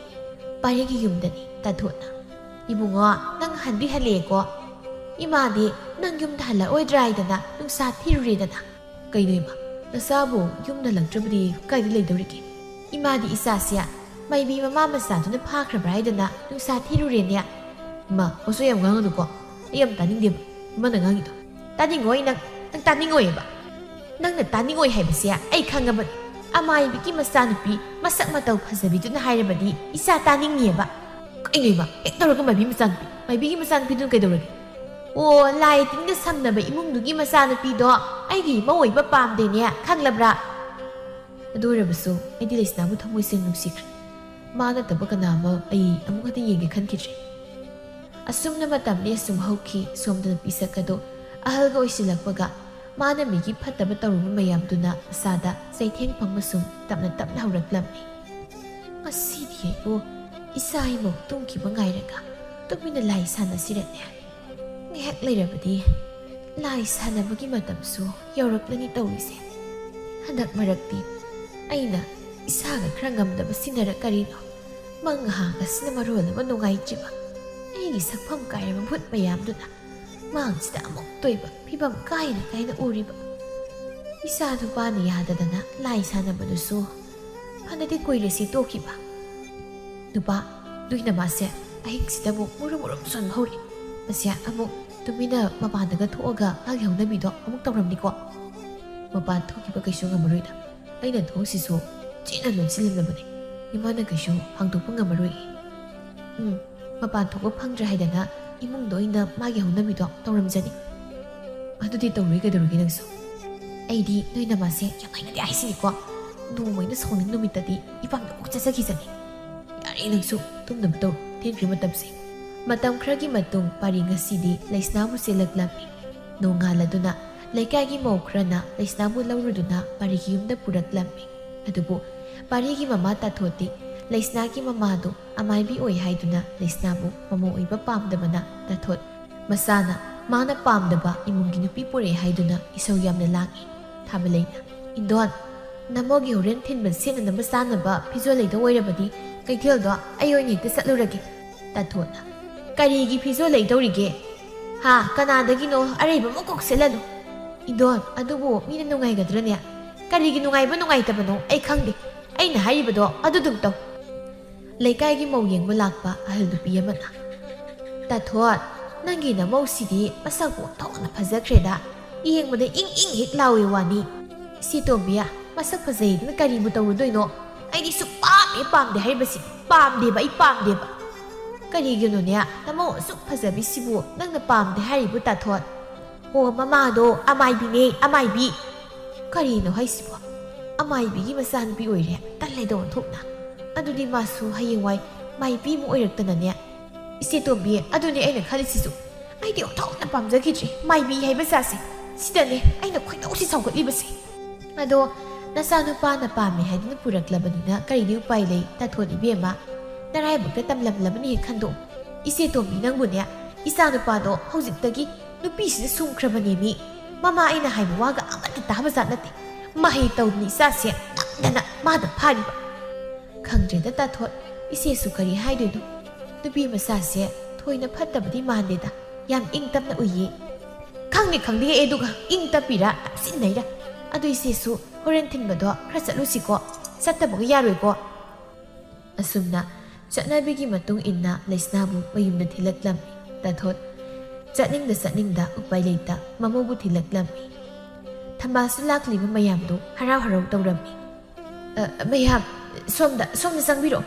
ꯄꯥꯔꯤꯒꯤ ꯌꯨꯝꯗꯅꯤ ꯇꯥꯊꯣꯠꯅ꯫ ꯏꯕꯨꯡꯉꯣ, ꯅꯪ ꯍꯟꯗꯤ ꯍꯜꯂꯛꯑꯦꯀꯣ? ꯏꯃꯥꯗꯤ ꯅꯪ ꯌꯨꯝꯗ ꯍꯜꯂꯛꯑꯣꯏꯗ꯭ꯔꯥ ꯍꯥꯏꯗꯅ ꯅꯨꯡꯁꯥ ꯊꯤꯔꯨꯔꯦꯗꯅ꯫ ꯀꯩꯅꯣ ꯏꯃꯥ, ꯅꯆꯥꯕꯨ ꯌꯨꯝꯗ ꯍꯜꯂꯛꯇ꯭ꯔꯕꯗꯤ ꯀꯥꯏꯗ ꯂꯩꯗꯧꯔꯤꯒꯦ? ꯏꯃꯥꯗꯤ ꯏꯆꯥꯁꯦ ꯃꯥꯏꯕꯤ ꯃꯃꯥ ꯃꯆꯥꯗꯨꯅ ꯐꯥꯈ꯭ꯔꯕ꯭ꯔꯥ ꯍꯥꯏꯗꯅ ꯅꯨꯡꯁꯥ ꯊꯤꯔꯨꯔꯦꯅꯦ꯫ ꯏꯃꯥ, ꯃꯁꯣꯏ ꯌꯥꯝ ꯉꯥꯡꯒꯅꯨꯀꯣ꯫ ꯑꯩ ꯌꯥꯝ ꯇꯥꯅꯤꯡꯗꯦꯕ ꯏꯃꯥꯅ ꯉꯥꯡꯉꯤꯗꯣ꯫ ꯇꯥꯅꯤꯡꯉꯣꯏ ꯅꯪ, ꯅꯪ ꯇꯥꯅꯤꯡꯉꯣꯏꯑꯕ꯫ ꯅꯪꯅ ꯇꯥꯅꯤꯡꯉꯣꯏ ꯍꯥꯏꯕꯁꯦ ꯑꯩ ꯈꯪꯉꯕꯅꯤ꯫ ꯑꯃꯥꯏꯕꯤꯒꯤ ꯃꯆꯥꯅꯨꯄꯤ ꯃꯁꯛ ꯃꯇꯧ ꯐꯖꯕꯤꯗꯨꯅ ꯍꯥꯏꯔꯕꯗꯤ ꯏꯆꯥ ꯇꯥꯅꯤꯡꯉꯤꯑꯕ꯫ ꯀꯩꯅꯣ ꯏꯃꯥ, ꯍꯦꯛ ꯇꯧꯔꯒ ꯃꯥꯏꯕꯤ ꯃꯆꯥꯅꯨꯄꯤ, ꯃꯥꯏꯕꯤꯒꯤ ꯃꯆꯥꯅꯨꯄꯤꯗꯨꯅ ꯀꯩꯗꯧꯔꯒꯦ? ꯑꯣ, ꯂꯥꯏ ꯇꯤꯟꯒ ꯁꯝꯅꯕ ꯏꯃꯨꯡꯗꯨꯒꯤ ꯃꯆꯥꯅꯨꯄꯤꯗꯣ ꯑꯩꯒꯤ ꯏꯃꯧ ꯑꯣꯏꯕ ꯄꯥꯝꯗꯦꯅꯦ, ꯈꯪꯂꯕ꯭ꯔꯥ? ꯑꯗꯨ ꯑꯣꯏꯔꯕꯁꯨ ꯑꯩꯗꯤ ꯂꯩꯁꯅꯥꯕꯨ ꯊꯃꯣꯏ ꯁꯦꯡꯅ ꯅꯨꯡꯁꯤꯈ꯭ꯔꯦ꯫ ꯃꯥ ꯅꯠꯇꯕ ꯀꯅꯥ ꯑꯃ ꯑꯩ ꯑꯃꯨꯛ ꯍꯟꯅ ꯌꯦꯡꯒꯦ ꯈꯟꯈꯤꯗ꯭ꯔꯦ꯫ ꯑꯁꯨꯝꯅ ꯃꯇꯝꯗꯤ ꯑꯁꯨꯝ ꯍꯧꯈꯤ꯫ ꯁꯣꯝꯗ ꯅꯨꯄꯤ ꯁꯛ ꯑꯗꯣ ꯑꯍꯜꯒ ꯑꯣꯏꯁꯤꯜꯂꯛꯄꯒ ꯃꯥꯅ ꯃꯤꯒꯤ ꯐꯠꯇꯕ ꯇꯧꯔꯨꯕ ꯃꯌꯥꯝꯗꯨꯅ ꯃꯁꯥꯗ ꯆꯩꯊꯦꯡ ꯐꯪꯕ ꯁꯨꯝ ꯇꯞꯅ ꯇꯞꯅ ꯍꯧꯔꯛꯂꯝꯃꯤ꯫ ꯉꯁꯤꯗꯤ ꯑꯩꯕꯨ ꯏꯆꯥ ꯏꯃꯧ ꯇꯨꯝꯈꯤꯕ ꯉꯥꯏꯔꯒ ꯇꯨꯃꯤꯟꯅ ꯂꯥꯏ ꯁꯥꯟꯅꯁꯤꯔꯅꯦ꯫ ꯉꯥꯏꯍꯥꯛ ꯂꯩꯔꯕꯗꯤ ꯂꯥꯏ ꯁꯥꯟꯅꯕꯒꯤ ꯃꯇꯝꯁꯨ ꯌꯧꯔꯛꯂꯅꯤ ꯇꯧꯔꯤꯁꯦ꯫ ꯍꯟꯗꯛ ꯃꯔꯛꯇꯤ ꯑꯩꯅ ꯏꯁꯥꯒ ꯈꯔ ꯉꯝꯗꯕ ꯁꯤꯟꯅꯔꯛ ꯀꯔꯤꯅꯣ? ꯃꯪ ꯉꯍꯥꯡ ꯑꯁꯤꯅ ꯃꯔꯣꯜ ꯑꯃ ꯅꯨꯡꯉꯥꯏꯇ꯭ꯔꯤꯕ꯫ ꯑꯩꯒꯤ ꯁꯛꯐꯝ ꯀꯥꯏꯔꯕ ꯚꯨꯠ ꯃꯌꯥꯝꯗꯨꯅ ꯃꯥꯡꯁꯤꯗ ꯑꯃꯨꯛꯇꯣꯏꯕ ꯐꯤꯕꯝ ꯀꯥꯏꯅ ꯀꯥꯏꯅ ꯎꯔꯤꯕ꯫ ꯏꯆꯥ ꯅꯨꯄꯥꯅ ꯌꯥꯗꯗꯅ ꯂꯥꯏ ꯁꯥꯟꯅꯕꯗꯨꯁꯨ ꯐꯅꯗꯤ ꯀꯨꯏꯔꯦ ꯁꯤ ꯇꯣꯛꯈꯤꯕ꯫ ꯅꯨꯄꯥ, ꯅꯣꯏ ꯅꯃꯥꯁꯦ ꯑꯍꯤꯡꯁꯤꯗꯕꯨ ꯃꯨꯔꯨꯝ ꯃꯨꯔꯨꯝ ꯁꯣꯟꯕ ꯍꯧꯔꯦ꯫ ꯃꯁꯦ ꯑꯃꯨꯛ ꯇꯨꯃꯤꯟꯅ ꯃꯄꯥꯟꯗꯒ ꯊꯣꯛꯑꯒ ꯃꯥꯒꯤ ꯍꯧꯅꯕꯤꯗꯣ ꯑꯃꯨꯛ ꯇꯧꯔꯝꯅꯤꯀꯣ꯫ ꯃꯄꯥꯟ ꯊꯣꯛꯈꯤꯕ ꯀꯩꯁꯨ ꯉꯝꯃꯔꯣꯏꯗ꯫ ꯑꯩꯅ ꯊꯣꯡꯁꯤꯁꯨ ꯆꯦꯠꯅ ꯂꯣꯟꯁꯤꯜꯂꯝꯂꯕꯅꯦ꯫ ꯏꯃꯥꯅ ꯀꯩꯁꯨ ꯍꯥꯡꯗꯣꯛꯄ ꯉꯝꯃꯔꯣꯏ꯫ ꯎꯝ, ꯃꯄꯥꯟ ꯊꯣꯛꯄ ꯐꯪꯗ꯭ꯔꯦ ꯍꯥꯏꯗꯅ ꯏꯃꯨꯡꯗ ꯑꯣꯏꯅ ꯃꯥꯒꯤ ꯍꯧꯅꯕꯤꯗꯣ ꯇꯧꯔꯝꯖꯅꯤ꯫ ꯑꯗꯨꯗꯤ ꯇꯧꯔꯣꯏ ꯀꯩꯗꯧꯔꯒꯦ ꯅꯪꯁꯨ? ꯑꯩꯗꯤ ꯅꯣꯏ ꯅꯃꯥꯁꯦ ꯌꯥꯝ ꯍꯩꯅꯗꯦ ꯍꯥꯏꯁꯤꯅꯤꯀꯣ꯫ ꯅꯣꯡꯃꯩꯅ ꯁꯥꯎꯅꯤꯡ ꯅꯨꯃꯤꯠꯇꯗꯤ ꯏꯄꯥꯝꯗ ꯀꯣꯛ ꯆꯠꯆꯈꯤꯖꯅꯤ꯫ ꯌꯥꯔꯦ ꯅꯪꯁꯨ, ꯇꯨꯝꯅꯕ ꯇꯧꯔꯣ, ꯊꯦꯡꯈ꯭ꯔꯦ ꯃꯇꯝꯁꯦ꯫ ꯃꯇꯝ ꯈꯔꯒꯤ ꯃꯇꯨꯡ ꯄꯥꯔꯤ ꯉꯁꯤꯗꯤ ꯂꯩꯁꯅꯥꯕꯨ ꯆꯦꯜꯂꯛꯂꯝꯃꯤ꯫ ꯅꯣꯡꯉꯥꯜꯂꯗꯨꯅ ꯂꯩꯀꯥꯏꯒꯤ ꯃꯧ ꯈꯔꯅ ꯂꯩꯁꯅꯥꯕꯨ ꯂꯧꯔꯨꯗꯨꯅ ꯄꯥꯔꯤꯒꯤ ꯌꯨꯝꯗ ꯄꯨꯔꯛꯂꯝꯃꯤ꯫ ꯑꯗꯨꯕꯨ ꯄꯥꯔꯤꯒꯤ ꯃꯃꯥ ꯇꯥꯊꯣꯠꯇꯤ ꯂꯩꯁꯅꯥꯒꯤ ꯃꯃꯥꯗꯨ ꯑꯃꯥꯏꯕꯤ ꯑꯣꯏ ꯍꯥꯏꯗꯨꯅ ꯂꯩꯁꯅꯥꯕꯨ ꯃꯃꯧ ꯑꯣꯏꯕ ꯄꯥꯝꯗꯕꯅ ꯇꯥꯊꯣꯠ ꯃꯁꯥꯅ ꯃꯥꯅ ꯄꯥꯝꯗꯕ ꯏꯃꯨꯡꯒꯤ ꯅꯨꯄꯤ ꯄꯨꯔꯛꯑꯦ ꯍꯥꯏꯗꯨꯅ ꯏꯁꯧ ꯌꯥꯝꯅ ꯂꯥꯡꯏ꯫ ꯊꯥꯕꯂꯩꯅ, "ꯏꯟꯗꯣꯟ, ꯅꯃꯧꯒꯤ ꯍꯣꯔꯦꯟ ꯊꯤꯟꯕ ꯁꯦꯠꯅꯅꯕ ꯆꯥꯅꯕ ꯐꯤꯖꯣꯜ ꯂꯩꯗꯧ ꯑꯣꯏꯔꯕꯗꯤ ꯀꯩꯊꯦꯜꯗꯣ ꯑꯩ ꯑꯣꯏꯅ ꯍꯦꯛꯇ ꯆꯠꯂꯨꯔꯒꯦ"꯫ ꯇꯥꯊꯣꯠꯅ, "ꯀꯔꯤꯒꯤ ꯐꯤꯖꯣꯜ ꯂꯩꯗꯧꯔꯤꯒꯦ? ꯍꯥ, ꯀꯅꯥꯗꯒꯤꯅꯣ? ꯑꯔꯩꯕ ꯑꯃ ꯀꯣꯛ ꯁꯦꯠꯂꯅꯨ"꯫ "ꯏꯟꯗꯣꯟ, ꯑꯗꯨꯕꯨ ꯃꯤꯅ ꯅꯨꯡꯉꯥꯏꯒꯗ꯭ꯔꯅꯦ?" "ꯀꯔꯤꯒꯤ ꯅꯨꯡꯉꯥꯏꯕ ꯅꯨꯡꯉꯥꯏꯇꯕꯅꯣ ꯑꯩ ꯈꯪꯗꯦ꯫ ꯑꯩꯅ ꯍꯥꯏꯔꯤꯕꯗꯣ ꯑꯗꯨꯗꯨꯝ ꯇꯧ"꯫ ꯂꯩꯀꯥꯏꯒꯤ ꯃꯧ ꯌꯦꯡꯕ ꯂꯥꯛꯄ ꯑꯍꯜ ꯅꯨꯄꯤ ꯑꯃꯅ, "ꯇꯥꯊꯣꯠ, ꯅꯪꯒꯤ ꯅꯃꯧꯁꯤꯗꯤ ꯃꯁꯛꯄꯨ ꯑꯣꯟꯊꯣꯛꯅ ꯐꯖꯈ꯭ꯔꯦꯗ꯫ ꯌꯦꯡꯕꯗ ꯏꯪ ꯏꯪ ꯍꯦꯛ ꯂꯥꯎꯏ ꯋꯥꯅꯤ꯫ ꯏꯆꯦ ꯇꯣꯝꯕꯤ, ꯃꯁꯛ ꯐꯖꯩꯗꯅ ꯀꯔꯤꯕꯨ ꯇꯧꯔꯨꯗꯣꯏꯅꯣ? ꯑꯩꯗꯤ ꯁꯨꯛꯄꯥꯝ ꯍꯦꯛ ꯄꯥꯝꯗꯦ ꯍꯥꯏꯔꯤꯕꯁꯤ꯫ ꯄꯥꯝꯗꯦꯕ, ꯑꯩ ꯄꯥꯝꯗꯦꯕ"꯫ "ꯀꯔꯤꯒꯤꯅꯣꯅꯦ? ꯅꯃꯧ ꯑꯁꯨꯛ ꯐꯖꯕꯤꯁꯤꯕꯨ ꯅꯪꯅ ꯄꯥꯝꯗꯦ ꯍꯥꯏꯔꯤꯕꯨ ꯇꯥꯊꯣꯠ?" "ꯑꯣ, ꯃꯃꯥꯗꯣ ꯑꯃꯥꯏꯕꯤꯅꯦ, ꯑꯃꯥꯏꯕꯤ"꯫ "ꯀꯔꯤꯅꯣ ꯍꯥꯏꯁꯤꯕꯣ? ꯑꯃꯥꯏꯕꯤꯒꯤ ꯃꯆꯥꯅꯨꯄꯤ ꯑꯣꯏꯔꯦ? ꯇꯜꯂꯦꯗ ꯑꯣꯟꯊꯣꯛꯅ꯫ ꯑꯗꯨꯗꯤ ꯃꯥꯁꯨ ꯍꯌꯦꯡꯋꯥꯏ ꯃꯥꯏꯕꯤ ꯑꯃ ꯑꯣꯏꯔꯛꯇꯅꯅꯦ"꯫ "ꯏꯆꯦ ꯇꯣꯝꯕꯤ, ꯑꯗꯨꯅꯦ ꯑꯩꯅ ꯈꯜꯂꯤꯁꯤꯁꯨ꯫ ꯑꯩꯗꯤ ꯑꯣꯟꯊꯣꯛꯅ ꯄꯥꯝꯖꯈꯤꯗ꯭ꯔꯦ ꯃꯥꯏꯕꯤ ꯍꯥꯏꯕ ꯖꯥꯠꯁꯦ꯫ ꯁꯤꯗꯅꯦ ꯑꯩꯅ ꯈꯣꯏꯗꯧꯁꯤ ꯁꯥꯎꯒꯠꯂꯤꯕꯁꯦ"꯫ "ꯑꯗꯣ ꯅꯆꯥꯅꯨꯄꯥꯅ ꯄꯥꯝꯃꯦ ꯍꯥꯏꯗꯨꯅ ꯄꯨꯔꯛꯂꯕꯅꯤꯅ ꯀꯔꯤꯗꯤ ꯎꯄꯥꯏ ꯂꯩ, ꯇꯥꯊꯣꯠ ꯏꯕꯦꯝꯃ? ꯅꯔꯥꯏꯕꯛꯇ ꯇꯝꯂꯝꯂꯕꯅꯤ ꯍꯦꯛ ꯈꯟꯗꯣꯛꯎ꯫ ꯏꯆꯦ ꯇꯣꯝꯕꯤ, ꯅꯪꯕꯨꯅꯦ, ꯏꯆꯥꯅꯨꯄꯥꯗꯣ ꯍꯧꯖꯤꯛꯇꯒꯤ ꯅꯨꯄꯤꯁꯤꯅ ꯁꯨꯝꯈ꯭ꯔꯕꯅꯦꯃꯤ꯫ ꯃꯃꯥ ꯑꯩꯅ ꯍꯥꯏꯕ ꯋꯥꯒ ꯑꯃꯠꯇ ꯇꯥꯕ ꯖꯥꯠ ꯅꯠꯇꯦ꯫ ꯃꯍꯩ ꯇꯧꯗꯅ ꯏꯆꯥꯁꯦ ꯅꯝꯗꯅ ꯃꯥꯗ ꯐꯥꯔꯤꯕ"꯫ ꯈꯪꯗ꯭ꯔꯦꯗ ꯇꯥꯊꯣꯠ, ꯏꯆꯦꯁꯨ ꯀꯔꯤ ꯍꯥꯏꯗꯣꯏꯅꯣ꯫ ꯅꯨꯄꯤ ꯃꯆꯥꯁꯦ ꯊꯣꯏꯅ ꯐꯠꯇꯕꯗꯤ ꯃꯥꯟꯗꯦꯗ, ꯌꯥꯝ ꯏꯪ ꯇꯞꯅ ꯎꯏꯌꯦ꯫ "ꯈꯪꯗꯦ ꯈꯪꯗꯦ ꯑꯩ ꯑꯗꯨꯒ ꯏꯪ ꯇꯞꯄꯤꯔꯥ ꯇꯞꯁꯤꯟꯅꯩꯔꯥ꯫ ꯑꯗꯨ ꯏꯆꯦꯁꯨ ꯍꯣꯔꯦꯟ ꯊꯤꯟꯕꯗꯣ ꯈꯔ ꯆꯠꯂꯨꯁꯤꯀꯣ"꯫ ꯆꯠꯇꯕꯒ ꯌꯥꯔꯣꯏꯀꯣ꯫ ꯑꯁꯨꯝꯅ ꯆꯠꯅꯕꯤꯒꯤ ꯃꯇꯨꯡ ꯏꯟꯅ ꯂꯩꯁꯅꯥꯕꯨ ꯃꯌꯨꯝꯗ ꯊꯤꯜꯂꯛꯂꯝꯃꯤ꯫ ꯇꯥꯊꯣꯠ ꯆꯠꯅꯤꯡꯗ ꯆꯠꯅꯤꯡꯗ ꯎꯄꯥꯏ ꯂꯩꯇ ꯃꯃꯧꯕꯨ ꯊꯤꯜꯂꯛꯂꯝꯃꯤ꯫ ꯊꯝꯕꯥꯜꯁꯨ ꯂꯥꯛꯂꯤꯕ ꯃꯌꯥꯝꯗꯨ ꯍꯔꯥꯎ ꯍꯔꯥꯎ ꯇꯧꯔꯝꯃꯤ꯫ "ꯑ, ꯃꯌꯥꯝ, ꯁꯣꯝꯗ, ꯁꯣꯝꯗ ꯆꯪꯕꯤꯔꯛꯑꯣ꯫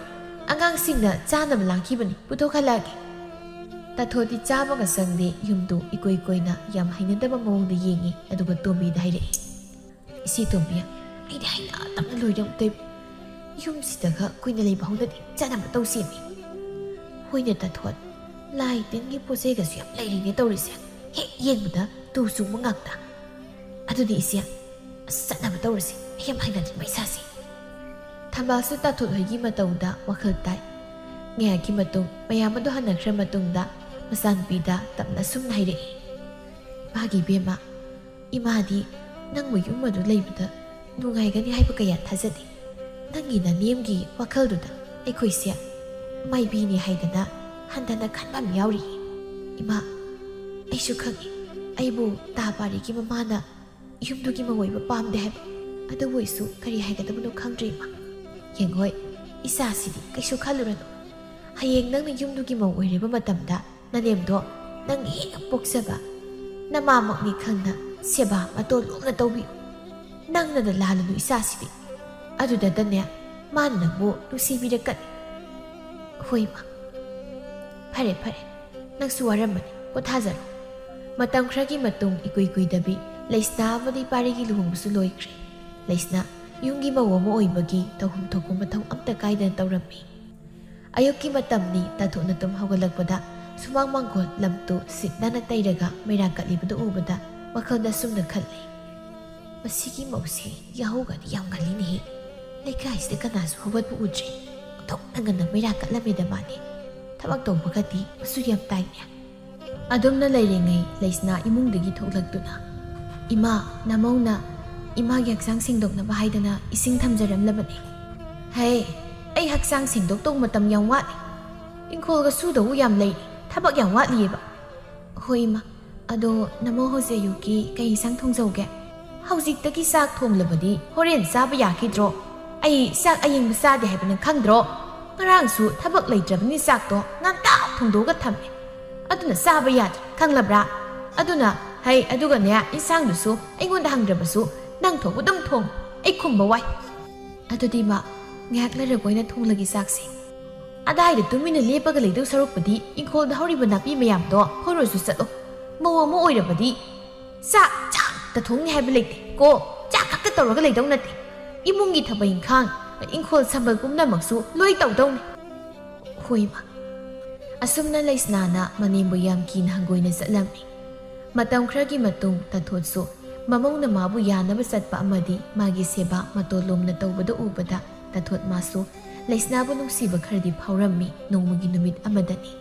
ꯑꯉꯥꯡꯁꯤꯡꯅ ꯆꯥꯅꯕ ꯂꯥꯡꯈꯤꯕꯅꯤ, ꯄꯨꯊꯣꯛꯍꯜꯂꯛꯑꯒꯦ꯫" ꯇꯥꯊꯣꯠꯇꯤ ꯆꯥꯕꯒ ꯆꯪꯗꯦ, ꯌꯨꯝꯗꯨ ꯏꯀꯣꯏ ꯀꯣꯏꯅ ꯌꯥꯝ ꯍꯩꯅꯗꯕ ꯃꯑꯣꯡꯗ ꯌꯦꯡꯉꯤ, ꯑꯗꯨꯒ ꯇꯣꯝꯕꯤꯗ ꯍꯥꯏꯔꯛꯏ꯫ "ꯏꯆꯦ ꯇꯣꯝꯕꯤ, ꯑꯩꯗꯤ ꯍꯩꯅꯗꯕꯅ ꯂꯣꯏꯔꯦ ꯑꯃꯨꯛꯇꯣꯏꯕ꯫ ꯌꯨꯝꯁꯤꯗꯒ ꯀꯨꯏꯅ ꯂꯩꯕ ꯍꯧꯅꯗꯦ, ꯆꯠꯅꯕ ꯇꯧꯁꯦꯃꯤ꯫" "ꯍꯣꯏꯅꯦ ꯇꯥꯊꯣꯠ, ꯂꯥꯏ ꯇꯤꯟꯒꯤ ꯄꯣꯠ ꯆꯩꯒꯁꯨ ꯌꯥꯝ ꯂꯩꯔꯤꯅꯦ ꯇꯧꯔꯤꯁꯦ꯫ ꯍꯦꯛ ꯌꯦꯡꯕꯗ ꯇꯨ ꯆꯨꯡꯕ ꯉꯥꯛꯇ꯫ ꯑꯗꯨꯗꯤ ꯏꯆꯦ, ꯑꯁ, ꯆꯠꯅꯕ ꯇꯧꯔꯁꯤ, ꯑꯩ ꯌꯥꯝ ꯍꯩꯅꯗ꯭ꯔꯤꯕ ꯏꯁꯥꯁꯦ꯫" ꯊꯝꯕꯥꯜꯁꯨ ꯇꯥꯊꯣꯠ ꯍꯣꯏꯒꯤ ꯃꯇꯧꯗ ꯋꯥꯈꯜ ꯇꯥꯏ꯫ ꯉꯥꯏꯍꯥꯛꯀꯤ ꯃꯇꯨꯡ ꯃꯌꯥꯝ ꯑꯗꯨ ꯍꯟꯅꯈ꯭ꯔ ꯃꯇꯨꯡꯗ ꯃꯆꯥꯅꯨꯄꯤꯗ ꯇꯞꯅ ꯑꯁꯨꯝꯅ ꯍꯥꯏꯔꯛꯏ꯫ "ꯃꯥꯒꯤ ꯏꯕꯦꯝꯃ, ꯏꯃꯥꯗꯤ ꯅꯪꯕꯨ ꯌꯨꯝ ꯑꯗꯨ ꯂꯩꯕꯗ ꯅꯨꯡꯉꯥꯏꯒꯅꯤ ꯍꯥꯏꯕ ꯀꯌꯥ ꯊꯥꯖꯗꯦ꯫ ꯅꯪꯒꯤ ꯅꯅꯦꯝꯒꯤ ꯋꯥꯈꯜꯗꯨꯗ ꯑꯩꯈꯣꯏꯁꯦ ꯃꯥꯏꯕꯤꯅꯤ ꯍꯥꯏꯗꯅ ꯍꯟꯊꯅ ꯈꯟꯕ ꯑꯃ ꯌꯥꯎꯔꯤꯌꯦ꯫ ꯏꯃꯥ, ꯑꯩꯁꯨ ꯈꯪꯏ, ꯑꯩꯕꯨ ꯇꯥ ꯄꯥꯔꯤꯒꯤ ꯃꯃꯥꯅ ꯌꯨꯝꯗꯨꯒꯤ ꯃꯧ ꯑꯣꯏꯕ ꯄꯥꯝꯗꯦ ꯍꯥꯏꯕ꯫ ꯑꯗꯨꯕꯨ ꯑꯩꯁꯨ ꯀꯔꯤ ꯍꯥꯏꯒꯗꯕꯅꯣ ꯈꯪꯗ꯭ꯔꯦ ꯏꯃꯥ꯫ ꯌꯦꯡꯉꯣꯏ, ꯏꯆꯥꯁꯤꯗꯤ ꯀꯩꯁꯨ ꯈꯜꯂꯨꯔꯅꯨ꯫ ꯍꯌꯦꯡ ꯅꯪꯅ ꯌꯨꯝꯗꯨꯒꯤ ꯃꯧ ꯑꯣꯏꯔꯕ ꯃꯇꯝꯗ ꯅꯅꯦꯝꯗꯣ ꯅꯪꯒꯤ ꯍꯦꯛ ꯄꯣꯛꯆꯕ ꯅꯃꯥꯃꯛꯅꯤ ꯈꯪꯅ ꯁꯦꯕꯥ ꯃꯇꯣꯟ ꯂꯨꯝꯅ ꯇꯧꯕꯤꯌꯨ꯫ ꯅꯪꯅꯗ ꯂꯥꯜꯂꯨꯅꯨ ꯏꯆꯥꯁꯤꯗꯤ꯫ ꯑꯗꯨꯗꯇꯅꯦ ꯃꯥꯅ ꯅꯪꯕꯨ ꯅꯨꯡꯁꯤꯕꯤꯔꯛꯀꯅꯤ꯫" "ꯍꯣꯏ ꯏꯃꯥ꯫ ꯐꯔꯦ, ꯐꯔꯦ꯫ ꯅꯪꯁꯨ ꯋꯥꯔꯝꯃꯅꯤ꯫ ꯄꯣꯊꯥꯖꯔꯣ꯫" ꯃꯇꯝ ꯈꯔꯒꯤ ꯃꯇꯨꯡ ꯏꯀꯨꯏ ꯀꯨꯏꯗꯕꯤ ꯂꯩꯁꯅꯥ ꯑꯃꯗꯤ ꯄꯥꯔꯤꯒꯤ ꯂꯨꯍꯣꯡꯕꯁꯨ ꯂꯣꯏꯈ꯭ꯔꯦ꯫ ꯂꯩꯁꯅꯥ ꯌꯨꯝꯒꯤ ꯃꯧ ꯑꯃ ꯑꯣꯏꯕꯒꯤ ꯇꯧꯐꯝ ꯊꯣꯛꯄ ꯃꯊꯧ ꯑꯝꯇ ꯀꯥꯏꯗꯅ ꯇꯧꯔꯝꯃꯤ꯫ ꯑꯌꯨꯛꯀꯤ ꯃꯇꯝꯅꯤ, ꯇꯥꯊꯣꯠꯅ ꯇꯨꯝ ꯍꯧꯒꯠꯂꯛꯄꯗ ꯁꯨꯃꯥꯡ ꯃꯥꯡꯒꯣꯜ ꯂꯝꯇꯨ ꯁꯤꯠ ꯅꯥꯟꯅ ꯇꯩꯔꯒ ꯃꯩꯔꯥ ꯀꯠꯂꯤꯕꯗꯨ ꯎꯕꯗ ꯋꯥꯈꯜꯗ ꯑꯁꯨꯝꯅ ꯈꯜꯂꯤ, "ꯃꯁꯤꯒꯤ ꯃꯧꯁꯦ ꯌꯥꯍꯧꯒꯗꯤ ꯌꯥꯝ ꯉꯜꯂꯤꯅꯦꯍꯦ꯫ ꯂꯩꯀꯥꯏꯁꯤꯗ ꯀꯅꯥꯁꯨ ꯍꯧꯒꯠꯄ ꯎꯗ꯭ꯔꯤ꯫ ꯑꯣꯟꯊꯣꯛꯅ ꯉꯟꯅ ꯃꯩꯔꯥ ꯀꯠꯂꯝꯃꯦꯗ ꯃꯥꯗꯤ꯫ ꯊꯕꯛ ꯇꯧꯕꯒꯗꯤ ꯃꯁꯨ ꯌꯥꯝ ꯇꯥꯏꯅꯦ꯫" ꯑꯗꯨꯝꯅ ꯂꯩꯔꯤꯉꯩ ꯂꯩꯁꯅꯥ ꯏꯃꯨꯡꯗꯒꯤ ꯊꯣꯛꯂꯛꯇꯨꯅ, "ꯏꯃꯥ, ꯅꯃꯧꯅ ꯏꯃꯥꯒꯤ ꯍꯛꯆꯥꯡ ꯁꯦꯡꯗꯣꯛꯅꯕ ꯍꯥꯏꯗꯅ ꯏꯁꯤꯡ ꯊꯝꯖꯔꯝꯂꯕꯅꯤ꯫" "ꯍꯦ, ꯑꯩ ꯍꯛꯆꯥꯡ ꯁꯦꯡꯗꯣꯛꯇꯧ ꯃꯇꯝ ꯌꯥꯝ ꯋꯥꯠꯂꯤ꯫ ꯏꯪꯈꯣꯜꯒ ꯁꯨꯗꯧ ꯌꯥꯝ ꯂꯩ꯫ ꯊꯕꯛ ꯌꯥꯝ ꯋꯥꯠꯂꯤꯑꯕ꯫" "ꯍꯣꯏ ꯏꯃꯥ, ꯑꯗꯣ ꯅꯃꯧ ꯍꯧꯖꯤꯛ ꯑꯌꯨꯛꯀꯤ ꯀꯩ ꯏꯟꯁꯥꯡ ꯊꯣꯡꯖꯧꯒꯦ?" "ꯍꯧꯖꯤꯛꯇꯒꯤ ꯆꯥꯛ ꯊꯣꯡꯂꯕꯗꯤ ꯍꯣꯔꯦꯟ ꯆꯥꯕ ꯌꯥꯈꯤꯗ꯭ꯔꯣ? ꯑꯩ ꯆꯥꯛ ꯑꯌꯤꯡꯕ ꯆꯥꯗꯦ ꯍꯥꯏꯕ ꯅꯪ ꯈꯪꯗ꯭ꯔꯣ? ꯉꯔꯥꯡꯁꯨ ꯊꯕꯛ ꯂꯩꯇ꯭ꯔꯕꯅꯤ ꯆꯥꯛꯇꯣ ꯉꯟꯇꯥ ꯊꯣꯡꯗꯣꯛꯑꯒ ꯊꯝꯃꯦ꯫ ꯑꯗꯨꯅ ꯆꯥꯕ ꯌꯥꯗ꯭ꯔꯦ, ꯈꯪꯂꯕ꯭ꯔꯥ? ꯑꯗꯨꯅ, ꯍꯩ, ꯑꯗꯨꯒꯅꯦ, ꯏꯟꯁꯥꯡꯗꯨꯁꯨ ꯑꯩꯉꯣꯟꯗ ꯍꯪꯗ꯭ꯔꯕꯁꯨ ꯅꯪ ꯊꯣꯛꯄ ꯑꯗꯨꯝ ꯊꯣꯡꯉꯨ꯫ ꯑꯩ ꯈꯨꯝꯕ ꯋꯥꯏ꯫ ꯑꯗꯨꯗꯤ ꯏꯃꯥ, ꯉꯥꯏꯍꯥꯛ ꯂꯩꯔꯒ ꯑꯣꯏꯅ ꯊꯣꯡꯂꯒꯦ ꯆꯥꯛꯁꯦ꯫ ꯑꯗꯥꯏꯗ ꯇꯨꯃꯤꯟꯅ ꯂꯦꯞꯄꯒ ꯂꯩꯗꯧ ꯁꯔꯨꯛꯄꯨꯗꯤ ꯏꯪꯈꯣꯜꯗ ꯍꯧꯔꯤꯕ ꯅꯥꯄꯤ ꯃꯌꯥꯝꯗꯣ ꯐꯣꯏꯔꯨꯁꯨ ꯆꯠꯂꯣ꯫ ꯃꯧ ꯑꯃ ꯑꯣꯏꯔꯕꯗꯤ ꯆꯥꯛ ꯆꯥꯛꯇ ꯊꯣꯡꯅꯤ ꯍꯥꯏꯕ ꯂꯩꯇꯦ ꯀꯣ꯫ ꯆꯥꯛ ꯈꯛꯇ ꯇꯧꯔꯒ ꯂꯩꯗꯧ ꯅꯠꯇꯦ꯫ ꯏꯃꯨꯡꯒꯤ ꯊꯕꯛ ꯏꯪꯈꯥꯡ, ꯏꯪꯈꯣꯜ ꯁꯝꯕꯜ ꯄꯨꯝꯅꯃꯛꯁꯨ ꯂꯣꯏ ꯇꯧꯗꯧꯅꯤ꯫ ꯍꯣꯏ ꯏꯃꯥ꯫ ꯑꯁꯨꯝꯅ ꯂꯩꯁꯅꯥꯅ ꯃꯅꯦꯝꯕꯨ ꯌꯥꯝ ꯀꯤꯅ ꯍꯪꯒꯣꯏꯅ ꯆꯠꯂꯝꯃꯤ꯫ ꯃꯇꯝ ꯈꯔꯒꯤ ꯃꯇꯨꯡ ꯇꯥꯊꯣꯠꯁꯨ ꯃꯃꯧꯅ ꯃꯥꯕꯨ ꯌꯥꯅꯕ ꯆꯠꯄ ꯑꯃꯗꯤ ꯃꯥꯒꯤ ꯁꯦꯕꯥ ꯃꯇꯣꯜ ꯂꯣꯝꯅ ꯇꯧꯕꯗꯨ ꯎꯕꯗ ꯇꯥꯊꯣꯠ ꯃꯥꯁꯨ ꯂꯩꯁꯅꯥꯕꯨ ꯅꯨꯡꯁꯤꯕ ꯈꯔꯗꯤ ꯐꯥꯎꯔꯝꯃꯤ꯫ ꯅꯣꯡꯃꯒꯤ ꯅꯨꯃꯤꯠ ꯑꯃꯗꯅꯤ꯫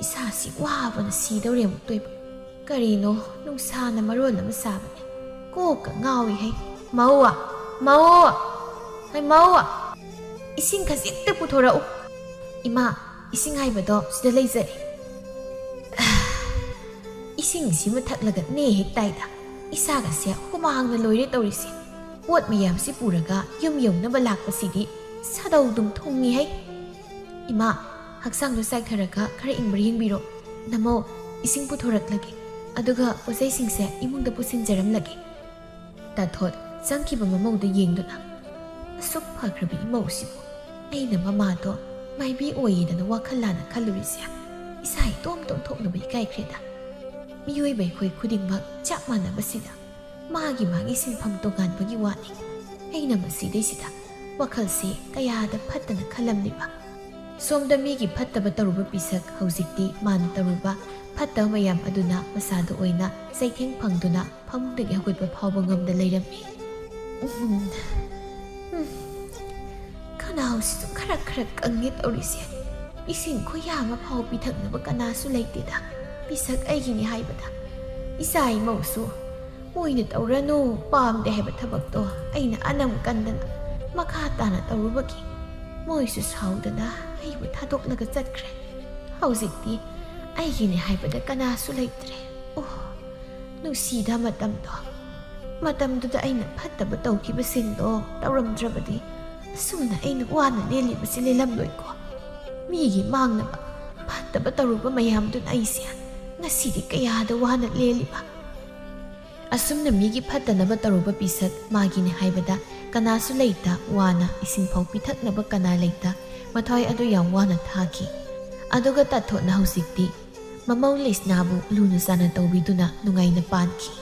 ꯏꯁꯥꯁꯤ ꯋꯥꯕꯅ ꯁꯤꯗꯧꯔꯦ ꯑꯃꯨꯛꯇꯣꯏꯕ꯫ ꯀꯔꯤꯅꯣ ꯅꯨꯡꯁꯥꯅ ꯃꯔꯣꯜ ꯑꯃ ꯁꯥꯕꯅꯦ꯫ ꯀꯣꯛꯀ ꯉꯥꯎꯏ ꯍꯩ꯫ ꯃꯧ! ꯃꯧ! ꯍꯩ ꯃꯧ! ꯏꯁꯤꯡ ꯈꯖꯤꯛꯇ ꯄꯨꯊꯣꯔꯛꯎ꯫ ꯏꯃꯥ, ꯏꯁꯤꯡ ꯍꯥꯏꯕꯗꯣ ꯁꯤꯗ ꯂꯩꯖꯔꯦ꯫ ꯏꯁꯤꯡꯁꯤꯃ ꯊꯛꯂꯒ ꯅꯦ ꯍꯦꯛ ꯇꯥꯏꯗ꯫ ꯏꯁꯥꯒꯁꯦ ꯍꯨꯃꯥꯡꯅ ꯂꯣꯏꯔꯦ ꯇꯧꯔꯤꯁꯦ꯫ ꯄꯣꯠ ꯃꯌꯥꯝꯁꯤ ꯄꯨꯔꯒ ꯌꯨꯝ ꯌꯧꯅꯕ ꯂꯥꯛꯄꯁꯤꯗꯤ ꯁꯥꯗꯧꯗꯨꯝ ꯊꯨꯡꯉꯤ ꯍꯩ꯫ ꯏꯃꯥ, ꯍꯛꯆꯥꯡꯗꯣ ꯆꯥꯏꯊꯔꯒ ꯈꯔ ꯏꯪꯕ꯭ꯔꯥ ꯌꯦꯡꯕꯤꯔꯣ꯫ ꯅꯃꯧ, ꯏꯁꯤꯡ ꯄꯨꯊꯣꯔꯛꯂꯒꯦ꯫ ꯑꯗꯨꯒ ꯄꯣꯠꯆꯩꯁꯤꯡꯁꯦ ꯏꯃꯨꯡꯗ ꯄꯨꯁꯤꯟꯖꯔꯝꯂꯒꯦ꯫ ꯇꯥꯊꯣꯠ ꯆꯪꯈꯤꯕ ꯃꯃꯧꯗꯨ ꯌꯦꯡꯗꯨꯅ, "ꯑꯁꯨꯛ ꯐꯈ꯭ꯔꯕ ꯏꯃꯧꯁꯤꯕꯨ ꯑꯩꯅ ꯃꯃꯥꯗꯣ ꯃꯥꯏꯕꯤ ꯑꯣꯏꯌꯦꯗꯅ ꯋꯥꯈꯜ ꯂꯥꯟꯅ ꯈꯜꯂꯨꯔꯤꯁꯦ ꯏꯁꯥ ꯏꯇꯣꯝ ꯇꯣꯝꯊꯣꯛꯅꯕ ꯏꯀꯥꯏꯈ꯭ꯔꯦꯗ꯫ ꯃꯤꯑꯣꯏꯕ ꯑꯩꯈꯣꯏ ꯈꯨꯗꯤꯡꯃꯛ ꯆꯞ ꯃꯥꯟꯅꯕꯁꯤꯗ ꯃꯥꯒꯤ ꯃꯥꯒꯤ ꯁꯤꯟꯐꯝ ꯇꯣꯉꯥꯟꯕꯒꯤ ꯋꯥꯅꯤ꯫ ꯑꯩꯅ ꯃꯁꯤꯗꯩꯁꯤꯗ ꯋꯥꯈꯜꯁꯤ ꯀꯌꯥꯗ ꯐꯠꯇꯅ ꯈꯜꯂꯝꯂꯤꯕ꯫ ꯁꯣꯝꯗ ꯃꯤꯒꯤ ꯐꯠꯇꯕ ꯇꯧꯔꯨꯕ ꯄꯤꯁꯛ ꯍꯧꯖꯤꯛꯇꯤ ꯃꯥꯅ ꯇꯧꯔꯨꯕ ꯐꯠꯇꯕ ꯃꯌꯥꯝ ꯑꯗꯨꯅ ꯃꯁꯥꯗ ꯑꯣꯏꯅ ꯆꯩꯊꯦꯡ ꯐꯪꯗꯨꯅ ꯐꯃꯨꯡꯗꯒꯤ ꯍꯧꯒꯠꯄ ꯐꯥꯎꯕ ꯉꯝꯗ ꯂꯩꯔꯝꯃꯤ꯫ ꯎꯝ, ꯎꯝ, ꯈꯅꯥꯎꯁꯤꯁꯨ ꯈꯔ ꯈꯔ ꯀꯪꯉꯦ ꯇꯧꯔꯤꯁꯦ꯫ ꯏꯁꯤꯡ ꯈꯨꯌꯥ ꯑꯃ ꯐꯥꯎ ꯄꯤꯊꯛꯅꯕ ꯀꯅꯥꯁꯨ ꯂꯩꯇꯦꯗ꯫ ꯄꯤꯁꯛ ꯑꯩꯒꯤꯅꯤ ꯍꯥꯏꯕꯗ ꯏꯆꯥ ꯏꯃꯧꯁꯨ ꯃꯣꯏꯅ ꯇꯧꯔꯅꯨ ꯄꯥꯝꯗꯦ ꯍꯥꯏꯕ ꯊꯕꯛꯇꯣ ꯑꯩꯅ ꯑꯅꯝ ꯀꯟꯗꯅ ꯃꯈꯥ ꯇꯥꯅ ꯇꯧꯔꯨꯕꯒꯤ ꯃꯣꯏꯁꯨ ꯁꯥꯎꯗꯅ ꯑꯩꯕꯨ ꯊꯥꯗꯣꯛꯂꯒ ꯆꯠꯈ꯭ꯔꯦ꯫ ꯍꯧꯖꯤꯛꯇꯤ ꯑꯩꯒꯤꯅꯤ ꯍꯥꯏꯕꯗ ꯀꯅꯥꯁꯨ ꯂꯩꯇ꯭ꯔꯦ꯫ ꯑꯣ, ꯅꯨꯡꯁꯤꯗ ꯃꯇꯝꯗꯣ꯫ ꯃꯇꯝꯗꯨꯗ ꯑꯩꯅ ꯐꯠꯇꯕ ꯇꯧꯈꯤꯕꯁꯤꯡꯗꯣ ꯇꯧꯔꯝꯗ꯭ꯔꯕꯗꯤ ꯑꯁꯨꯝꯅ ꯑꯩꯅ ꯋꯥꯅ ꯂꯦꯜꯂꯤꯕꯁꯤ ꯂꯦꯜꯂꯝꯂꯣꯏꯀꯣ꯫ ꯃꯤꯒꯤ ꯃꯥꯡꯅꯕ ꯐꯠꯇꯕ ꯇꯧꯔꯨꯕ ꯃꯌꯥꯝꯗꯨꯅ ꯑꯩꯁꯦ ꯉꯁꯤꯗꯤ ꯀꯌꯥꯗ ꯋꯥꯅ ꯂꯦꯜꯂꯤꯕ꯫ ꯑꯁꯨꯝꯅ ꯃꯤꯒꯤ ꯐꯠꯇꯅꯕ ꯇꯧꯔꯨꯕ ꯄꯤꯁꯛ ꯃꯥꯒꯤꯅꯤ ꯍꯥꯏꯕꯗ ꯀꯅꯥꯁꯨ ꯂꯩꯇ, ꯋꯥꯅ ꯏꯁꯤꯡꯐꯥꯎ ꯄꯤꯊꯛꯅꯕ ꯀꯅꯥ ꯂꯩꯇ, ꯃꯊ꯭ꯋꯥꯏ ꯑꯗꯨ ꯌꯥꯝ ꯋꯥꯅ ꯊꯥꯈꯤ꯫ ꯑꯗꯨꯒ ꯇꯥꯊꯣꯠꯅ ꯍꯧꯖꯤꯛꯇꯤ ꯃꯃꯧ ꯂꯩꯁꯅꯥꯕꯨ ꯂꯨꯅ ꯆꯥꯟꯅ ꯇꯧꯕꯤꯗꯨꯅ ꯅꯨꯡꯉꯥꯏꯅ ꯄꯥꯟꯈꯤ꯫